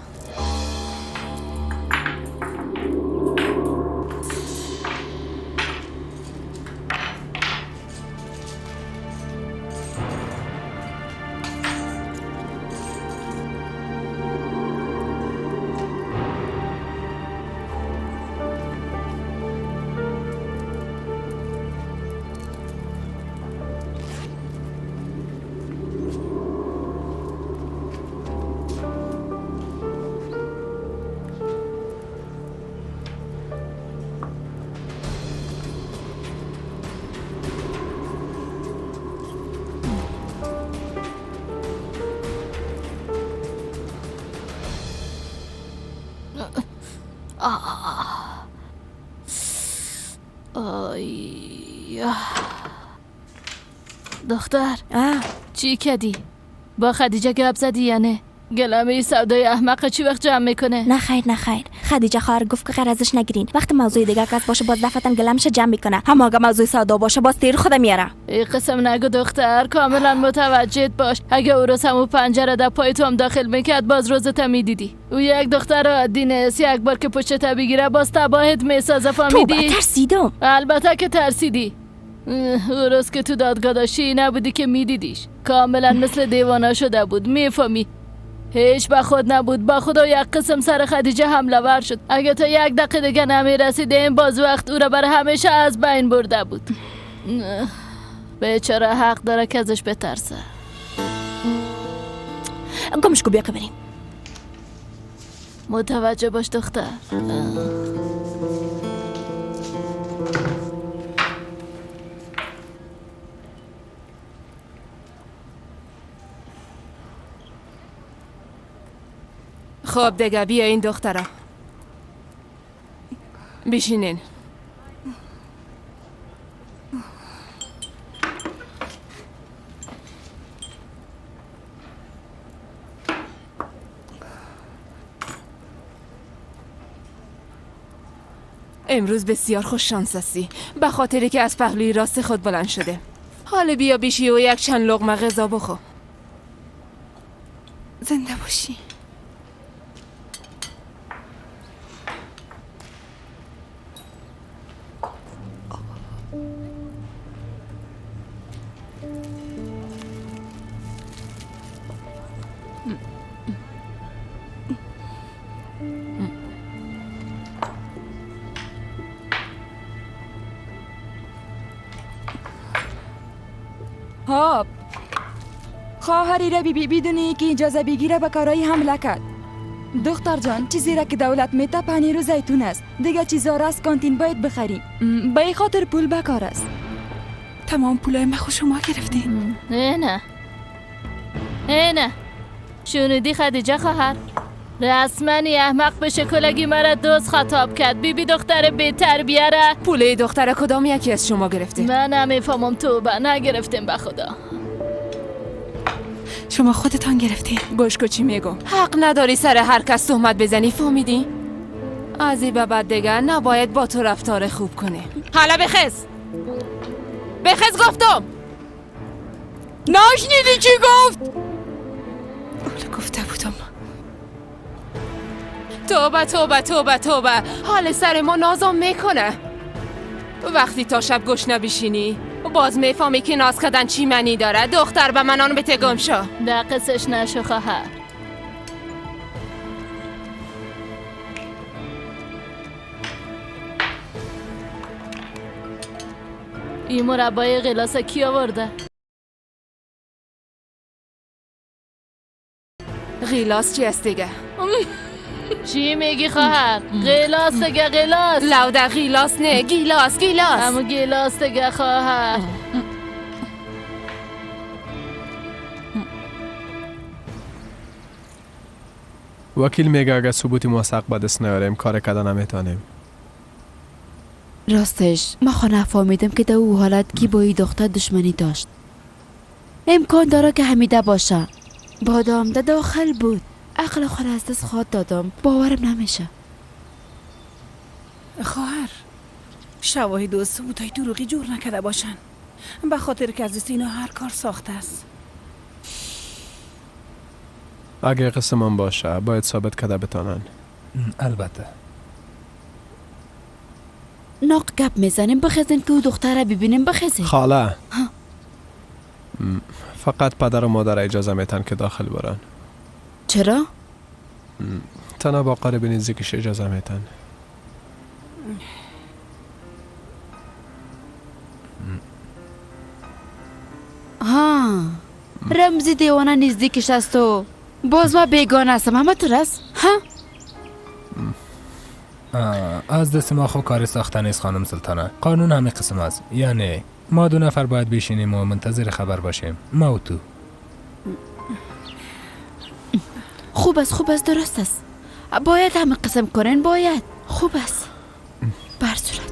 یا دختر، چی کدی؟ با خدیجه گپ زدی یا نه؟ گلمه سودای احمق چی وقت جمع میکنه؟ نه خیر نه خیر، خدیجه خواهر گفت که قرضش نگیرین. وقتی موضوع دیگه کس باشه باز دفتن گلمش جمع میکنه، اما اگه موضوع سودا باشه باز تیر خودم میاره. ای قسم نگو دختر، کاملا متوجه باش. اگه او روز همون پنجره در پای تو هم داخل میکرد باز روزت میدیدی. او یک دختر عادی نیست، یک بار که پشت بگیره باز تباهت میسازه. فهمیدی؟ تو ترسیدم. البته که ترسیدی. او روز که تو دادگاه داشتی نبودی که میدیدیش. کاملا مثل دیوانه شده بود، میفهمی؟ هیچ به خود نبود. با خدا یک قسم سر خدیجه حمله ور شد. اگه تا یک دقیقه دیگه نمیرسیدیم باز وقت او را بر همیشه از بین برده بود. بیچاره حق داره که ازش بترسه. گمش کو بیا که بریم. متوجه باش دختر. خب دیگه بیا این دخترا بشینین. امروز بسیار خوش شانس هستی به خاطری که از پهلوی راست خود بلند شده. حالا بیا بیشی و یک چند لقمه غذا بخور. زنده باشی. خب خواهری را بی بدونی که اجازه بگیره به کارایی حمله کرد. دختر جان، چیزی را که دولت میته پنیر و زیتون است، دیگه چیزا را از کانتین باید بخری. به این خاطر پول بکار است. تمام پولای ما خود شما گرفتین. نه نه نه، شنیدی خدیجه خواهر؟ رسما احمق به شکلگی مرا دوست خطاب کرد. بیبی دختر بی تربیه را. پول دختر کدام یکی از شما گرفته؟ من نمیفهمم، توبه نگرفتیم به خدا. شما خودتان گرفتین. گوش کو چی میگم، حق نداری سر هر کس تهمت بزنی، فهمیدی؟ از این به بعد دیگه نباید با تو رفتار خوب کنه. حالا بخز بخز گفتم. نشنیدی چی گفت؟ گفته بودم. توبه توبه توبه توبه، حال سر ما نازم میکنه. وقتی تا شب گشنه بشینی باز میفهمی که ناز کردن چی معنی داره. دختر به منان بته گم شو. دقیقش نشو خواهر. این مربای غلاس کی آورده؟ غیلاس چی است دیگه؟ چی میگی خواهر؟ غیلاس دیگه، غیلاس. لوده غیلاس نه، گیلاس گیلاس. همون گیلاس دیگه خواهر. وکیل میگه اگه ثبوت موثق به دست نیاریم کار کردن نمیتونیم. راستش ما خانه فهمیدم که در او حالت کی با این دختر دشمنی داشت. امکان داره که حمیده باشه. بادام در داخل بود. عقل خود از دست خواد دادم، باورم نمیشه. خواهر، شواهد و ثبوت‌های دروغی جور نکرده باشن، به خاطر که از دست اینا هر کار ساخته است. اگه قسمان باشه باید ثابت کرده بتانن. البته. ناق گپ میزنیم، بخزین که او دختر را ببینیم. بخزین خاله. فقط پدر و مادر اجازه میتن که داخل برن. چرا؟ تنها با قریب نزدیکش اجازه میتن. ها، رمزی دیوانه نزدیکش است و باز ما بیگانه هستم. همه تو رست؟ ها؟ از دست ما خو کار ساختن نیست خانم سلطانه. قانون همه قسم است، یعنی ما دو نفر باید بشینیم و منتظر خبر باشیم، ما و تو. خوب است، خوب است، درست است. باید همه قسم کنین، باید. خوب است. بر صورت.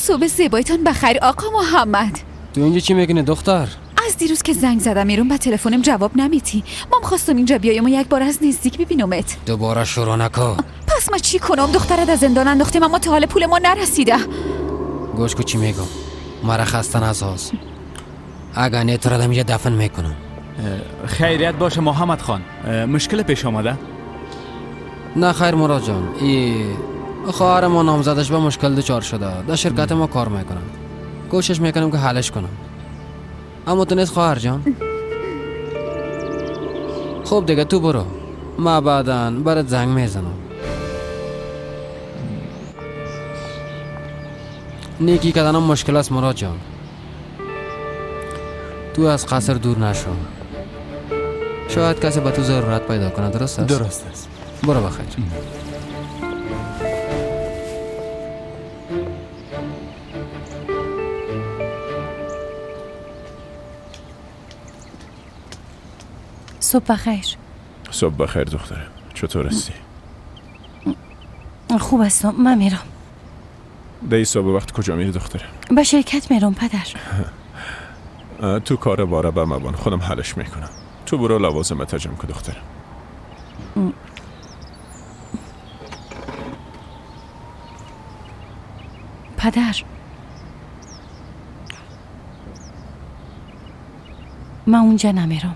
صبح زیبایتان بخیر آقا محمد. تو اینجا چی میکنی دختر؟ از دیروز که زنگ زدم ایرون به تلفنم جواب نمیتی. مام خواستم اینجا بیایم و یک بار از نزدیک ببینمت. دوباره شروع نکن. پس ما چی کنم؟ دخترت از زندان انداختیم اما تا حال پول ما نرسیده. گوش کو چی میگم. مرا خسته نساز. اگه نه تو را اینجا دفن میکنم. خیریت باشه محمد خان. مشکل پیش آمده؟ نه خیر مراد جان. ای خواهر ما نامزدش به مشکل دچار شده. در شرکت ما کار میکنم. کوشش میکنم که حلش کنم. اما تو نیست خواهر جان. خوب دیگه تو برو. ما بعدا برات زنگ میزنم. نیکی کردنم مشکل است مراد جان. تو از قصر دور نشو. شاید کسی به تو ضرورت پیدا کنه. درست است؟ درست است. برو بخیر. صبح بخیر. صبح بخیر دختره. چطور هستی؟ خوب هستم. من میرم. دی صبح وقت کجا میری دختره؟ به شرکت میرم پدر. تو کار باره به مبان، خودم حلش میکنم. تو برو لوازمت جمع کن دختره. پدر من اونجا نمیرم.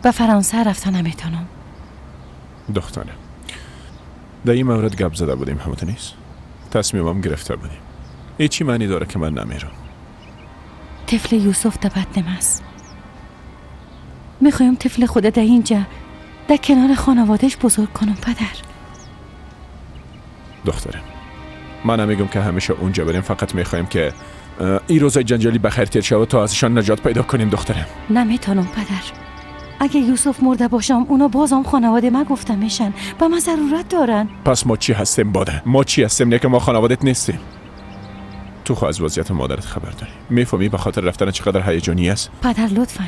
به فرانسه رفتن نمیتونم. دختره در این مورد گپ زده بودیم همونطور نیست؟ تصمیمم گرفته بودیم. هیچی معنی داره که من نمیرم. طفل یوسف در بطنم است. میخوایم طفل خود در اینجا در کنار خانوادهش بزرگ کنم پدر. دختره من نمیگم که همیشه اونجا بریم، فقط میخوایم که این روزای جنجالی بخیر تیر شود تا ازشان نجات پیدا کنیم دختره. نمیتونم پدر. اگه یوسف مرده باشم اونا بازم خانواده ما گفته میشن، به من ضرورت دارن. پس ما چی هستیم باده؟ ما چی هستیم؟ نه که ما خانوادت نیستیم. تو خو از وضعیت مادرت خبر داری. میفهمی به خاطر رفتن چقدر هیجانی است؟ پدر لطفاً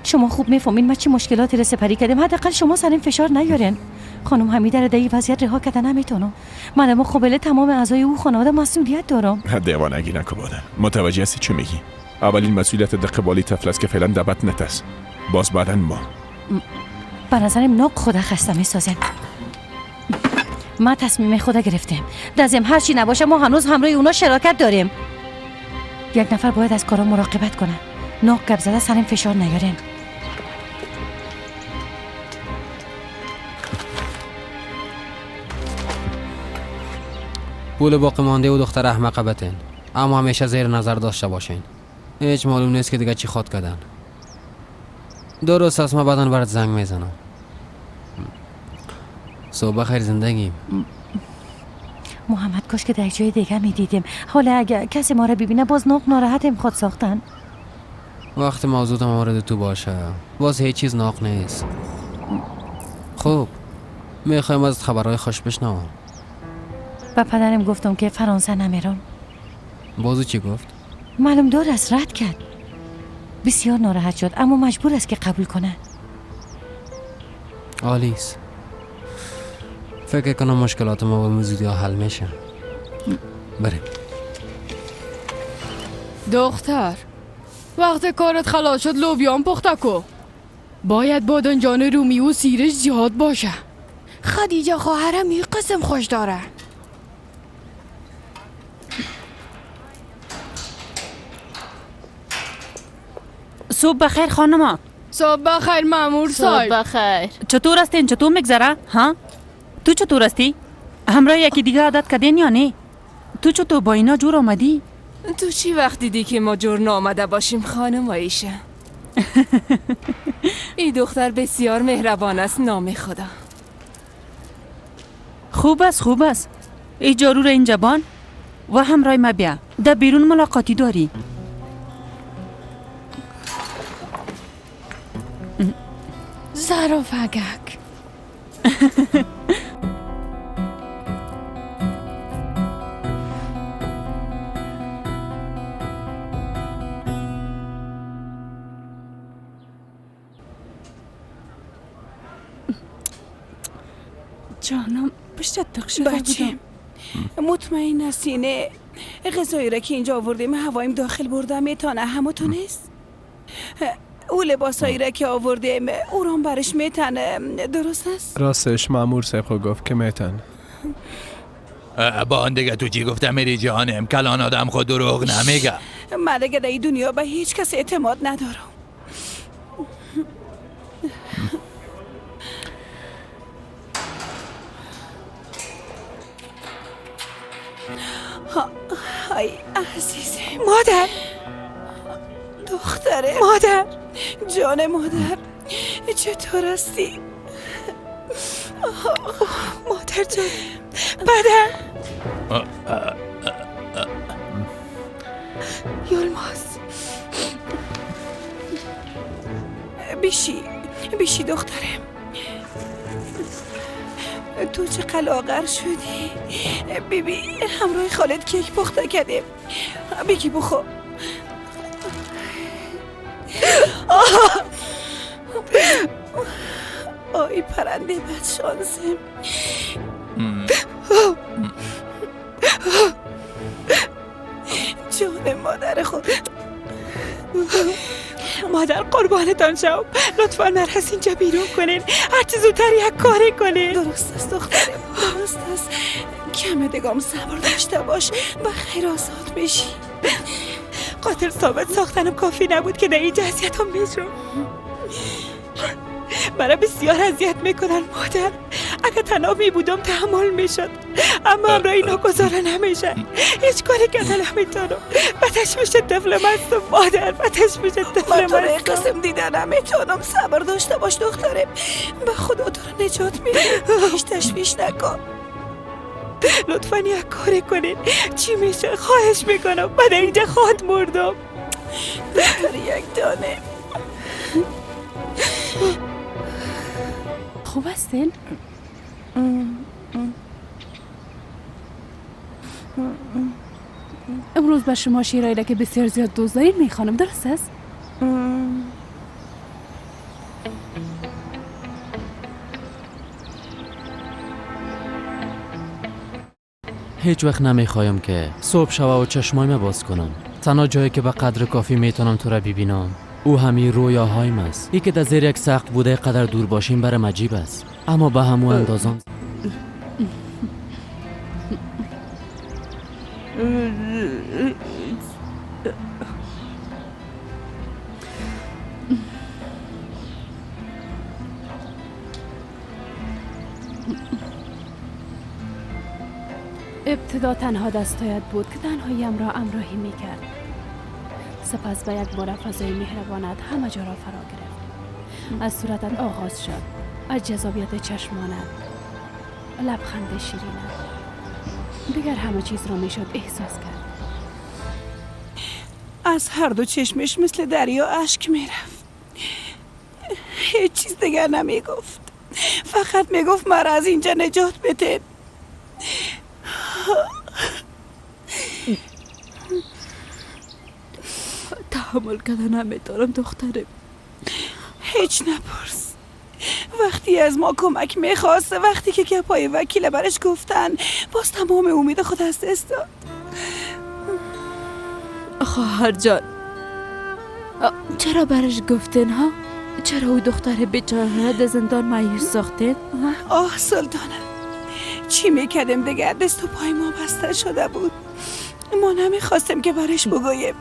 شما خوب میفهمین ما چه مشکلاتی رو سپری کردیم. حداقل شما سرین فشار نیارین. خانم حمیده رو در این وضعیت رها کردن نمیتونم. من مقابل تمام اعضای او خانواده مسئولیت دارم. دیوانگی نکن باده. متوجه هستی چی میگی؟ اولین مسئولیت در قبالی طفل است که فعلا در بطنت است. باز بعدن ما. به نظرم ناق خدا خسته میسازن. ما تصمیم خدا گرفتیم. دزم هر چی نباشه ما هنوز همراه اونا شراکت داریم. یک نفر باید از کارا مراقبت کنه. ناق گپ زده سرم فشار نیارین. پول باقی مانده و دختر احمقه بتین، اما همیشه زیر نظر داشته باشین. هیچ معلوم نیست که دیگه چی خواد کردن. درست است، من بعداً برات زنگ میزنم. صبح بخیر زندگیم. محمد کاش که در جای دیگه میدیدیم. حالا اگه کسی ما رو ببینه باز ناق ناراحتیم خود ساختن. وقت موضوع مورد تو باشه باز هیچ چیز ناق نیست. خوب میخوایم از خبرهای خوش بشنوم. به پدرم گفتم که فرانسه نمیرم. بازو چی گفت؟ معلوم دار است رد کرد. بسیار ناراحت شد اما مجبور است که قبول کنه. عالیست. فکر کنم مشکلات ما به زودی حل میشه. بریم. دختر وقت کارت خلاص شد لوبیان پخته کو. باید بادنجان رومی و سیرش زیاد باشه. خدیجه خواهرم یه قسم خوش داره. صبح بخیر خانما. صبح بخیر مامور صاحب. صبح بخیر. چطور هستین؟ چطور میگذره؟ ها؟ تو چطور هستی؟ همراه یکی دیگه عادت کردین یا نه؟ تو چطور با اینا جور آمدی؟ تو چی وقت دیدی که ما جور نامده باشیم خانم عایشه؟ این دختر بسیار مهربان است نام خدا. خوب است خوب است. ای جارو را اینجا بان و همراه ما بیا. در بیرون ملاقاتی داری. زرافگک. جانم پشت تق شده بچه بودم. مطمئن هستی نه غذایی را که اینجا آوردیم هوایم داخل برده میتانه، همو تو نیست؟ او لباسایی را که آوردیم او را برش میتنه، درست است؟ راستش مامور صاحب خو گفت که میتن. با آن دیگه تو چی گفته میری جانم؟ کلان آدم خود دروغ نمیگه. من دیگه در دنیا به هیچ کس اعتماد ندارم. های عزیزم. مادر، دختره، مادر جان، مادر چطور هستی؟ مادر جان، پدر. یلماز بیشی بیشی دخترم، تو چه لاغر شدی. بیبی همراه خالد کیک پخته کردیم، بگی بخو. آی پرنده بد شانسم. جان مادر خود. مادر قربانتان شم، لطفا مرا از اینجا بیرون کنین، هرچی زودتر یک کاری کنین. درست است دخترم، درست است. کم دگام صبر داشته باش، به خیر آزاد میشی. قاتل ثابت ساختنم کافی نبود که در اینجا اذیتم میشم. مرا بسیار اذیت میکنن مادر. اگر تنها میبودم تحمل میشد، اما همراه اینا گذاره نمیشه. هیچ کاری کردن نمیتونم. به تشویش طفلم هستم مادر، به تشویش طفلم من تو هستم. قسم دیده نمیتونم. صبر داشته باش دخترم، به خدا تو رو نجات میده، هیچ تشویش نکن. لطفا یک کاری کنین. چی میشه؟ خواهش میکنم. بعد اینجا خواهد مردم. دختر یک دانه. خوب هستین؟ امروز به شما شیرایی را که بسیار زیاد دوست دارین میخوانم، درست است؟ هیچ وقت نمیخوایم که صبح شوه و چشمایم باز کنم. تنها جایی که به قدر کافی میتونم تو را ببینم او همین رویاهایم است. ای که در زیر یک سقف بوده قدر دور باشیم برم عجیب است، اما به همو اندازم. ابتدا تنها دستایت بود که تنهایم را همراهی میکرد. سپس به یک بار فضای مهربانت همه جا را فرا گرفت. از صورتت آغاز شد، از جذابیت چشمانت، لبخند شیرینت. دیگر همه چیز را میشد احساس کرد. از هر دو چشمش مثل دریا اشک میرفت. هیچ چیز دیگر نمیگفت، فقط میگفت مرا از اینجا نجات بده. تحمل کردن نمیتونم دخترم. هیچ نپرس. وقتی از ما کمک میخواست، وقتی که گپای وکیل برش گفتن، باز تمام امید خود از دست داد. خواهر جان، چرا برش گفتن ها؟ چرا او دختر بیچاره را در زندان مایوس ساختین؟ آه سلطانه، چی میکردیم دیگر؟ دست و پای ما بسته شده بود. ما نمیخواستیم که برش بگوییم.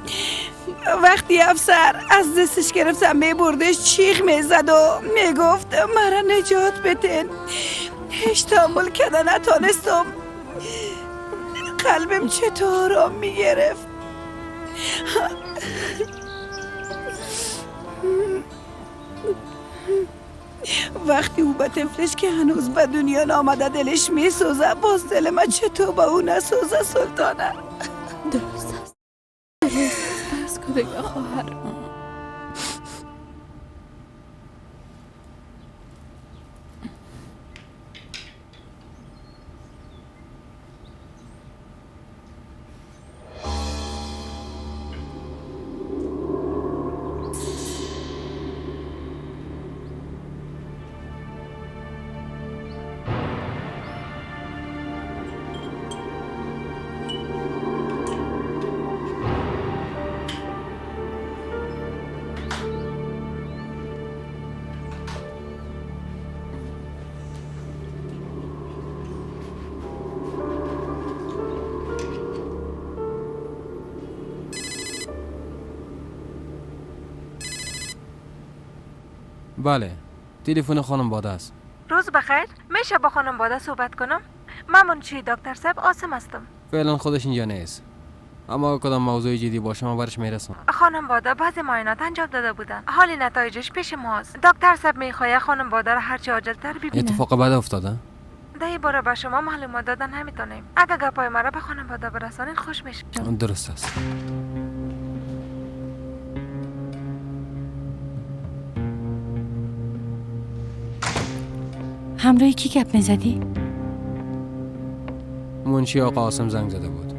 وقتی افسر از دستش گرفتم میبردش، چیغ میزد و میگفت مرا نجات بدین. هیچ تحمل کردن نتانستم. قلبم چطور آرام میگرفت. وقتی او به طفلش که هنوز به دنیا نامده دلش میسوزه، باز دل من چطور به او نسوزه سلطانه؟ درست است، درست است. بس کن دیگه خواهر. بله، تلفن خانم باده است. روز بخیر، میشه با خانم باده صحبت کنم؟ من منشی دکتر صاحب عاصم هستم. فعلا خودش اینجا نیست، اما کدام موضوع جدی باشه من برش میرسم. خانم باده بعضی معاینات انجام داده بودن، حال نتایجش پیش ماست. دکتر صاحب میخواد خانم باده را هرچه عاجل‌تر ببینه. اتفاق بد افتاده؟ در این باره به شما معلومات دادن نمیتونیم. اگه گپای مرا به خانم باده برسانین خوش میشم. درست است. همراه کی گپ میزدی؟ منشی آقا عاصم زنگ زده بود،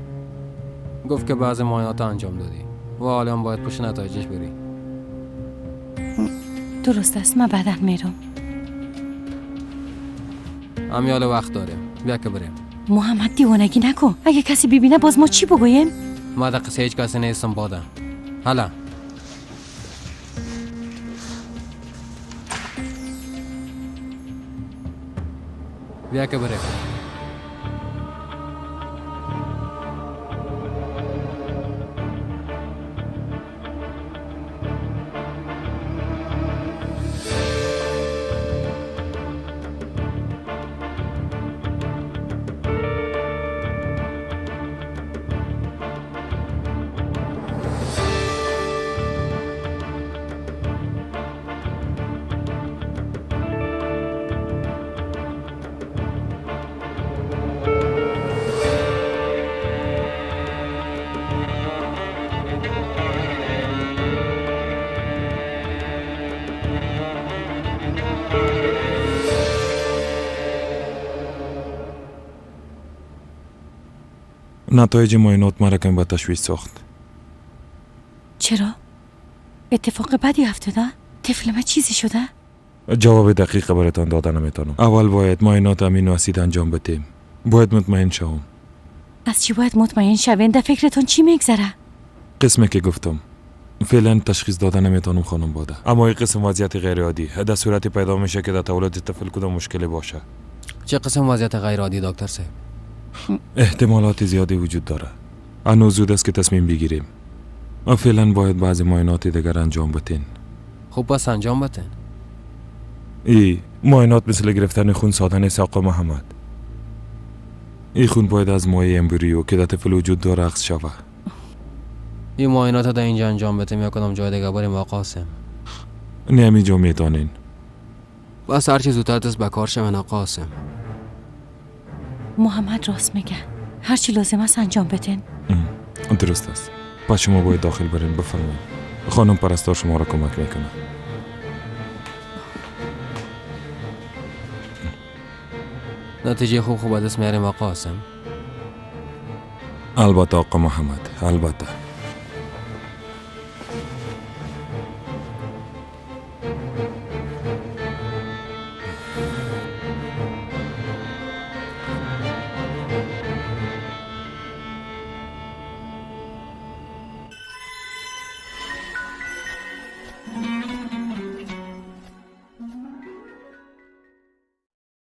گفت که بعض معاینات انجام دادی و حالا هم باید پشت نتایجش بری. درست است، من بعدا میرم. همیال وقت داریم، بیا که بریم. محمد دیوانگی نکن، اگه کسی ببینه باز ما چی بگوییم؟ ما در قصه هیچ کسی نیستم باده. حالا بیا که بریم. نتایج معاینات مرا کمی به تشویش ساخت. چرا؟ اتفاق بدی افتاده؟ طفل من چیزی شده؟ جواب دقیق برایتان داده نمیتونم. اول باید معاینات امینو اسید انجام بدیم. باید مطمئن شوم. از چی باید مطمئن شوین؟ در فکرتون چی میگذره؟ قسمی که گفتم فعلا تشخیص داده نمیتونم خانم باده، اما این قسم وضعیت غیر عادی در صورتی پیدا میشه که در تولد طفل کدام مشکلی باشه. چه قسم وضعیت غیر عادی دکتر صاحب؟ احتمالات زیادی وجود داره. هنوز زود است که تصمیم بگیریم. ما فعلا باید بعضی معاینات دیگر انجام بدین. خب پس انجام بدین. ای معاینات مثل گرفتن خون ساده نیست آقا محمد. ای خون باید از مایع امبریو که در طفل وجود داره اخذ شود. این معاینات در اینجا انجام بدیم یا کدام جای دیگه بریم آقا قاسم؟ نه همینجا میتونین. بس هرچی زودتر دست به کار شوین آقا قاسم. محمد راست میگه، هرچی لازم است انجام بدین. درست است. پس شما باید داخل برین. بفرمایید. خانم پرستار شما را کمک میکنه. نتیجه خوب خوب دست میاریم آقا قاسم. البته آقا محمد، البته.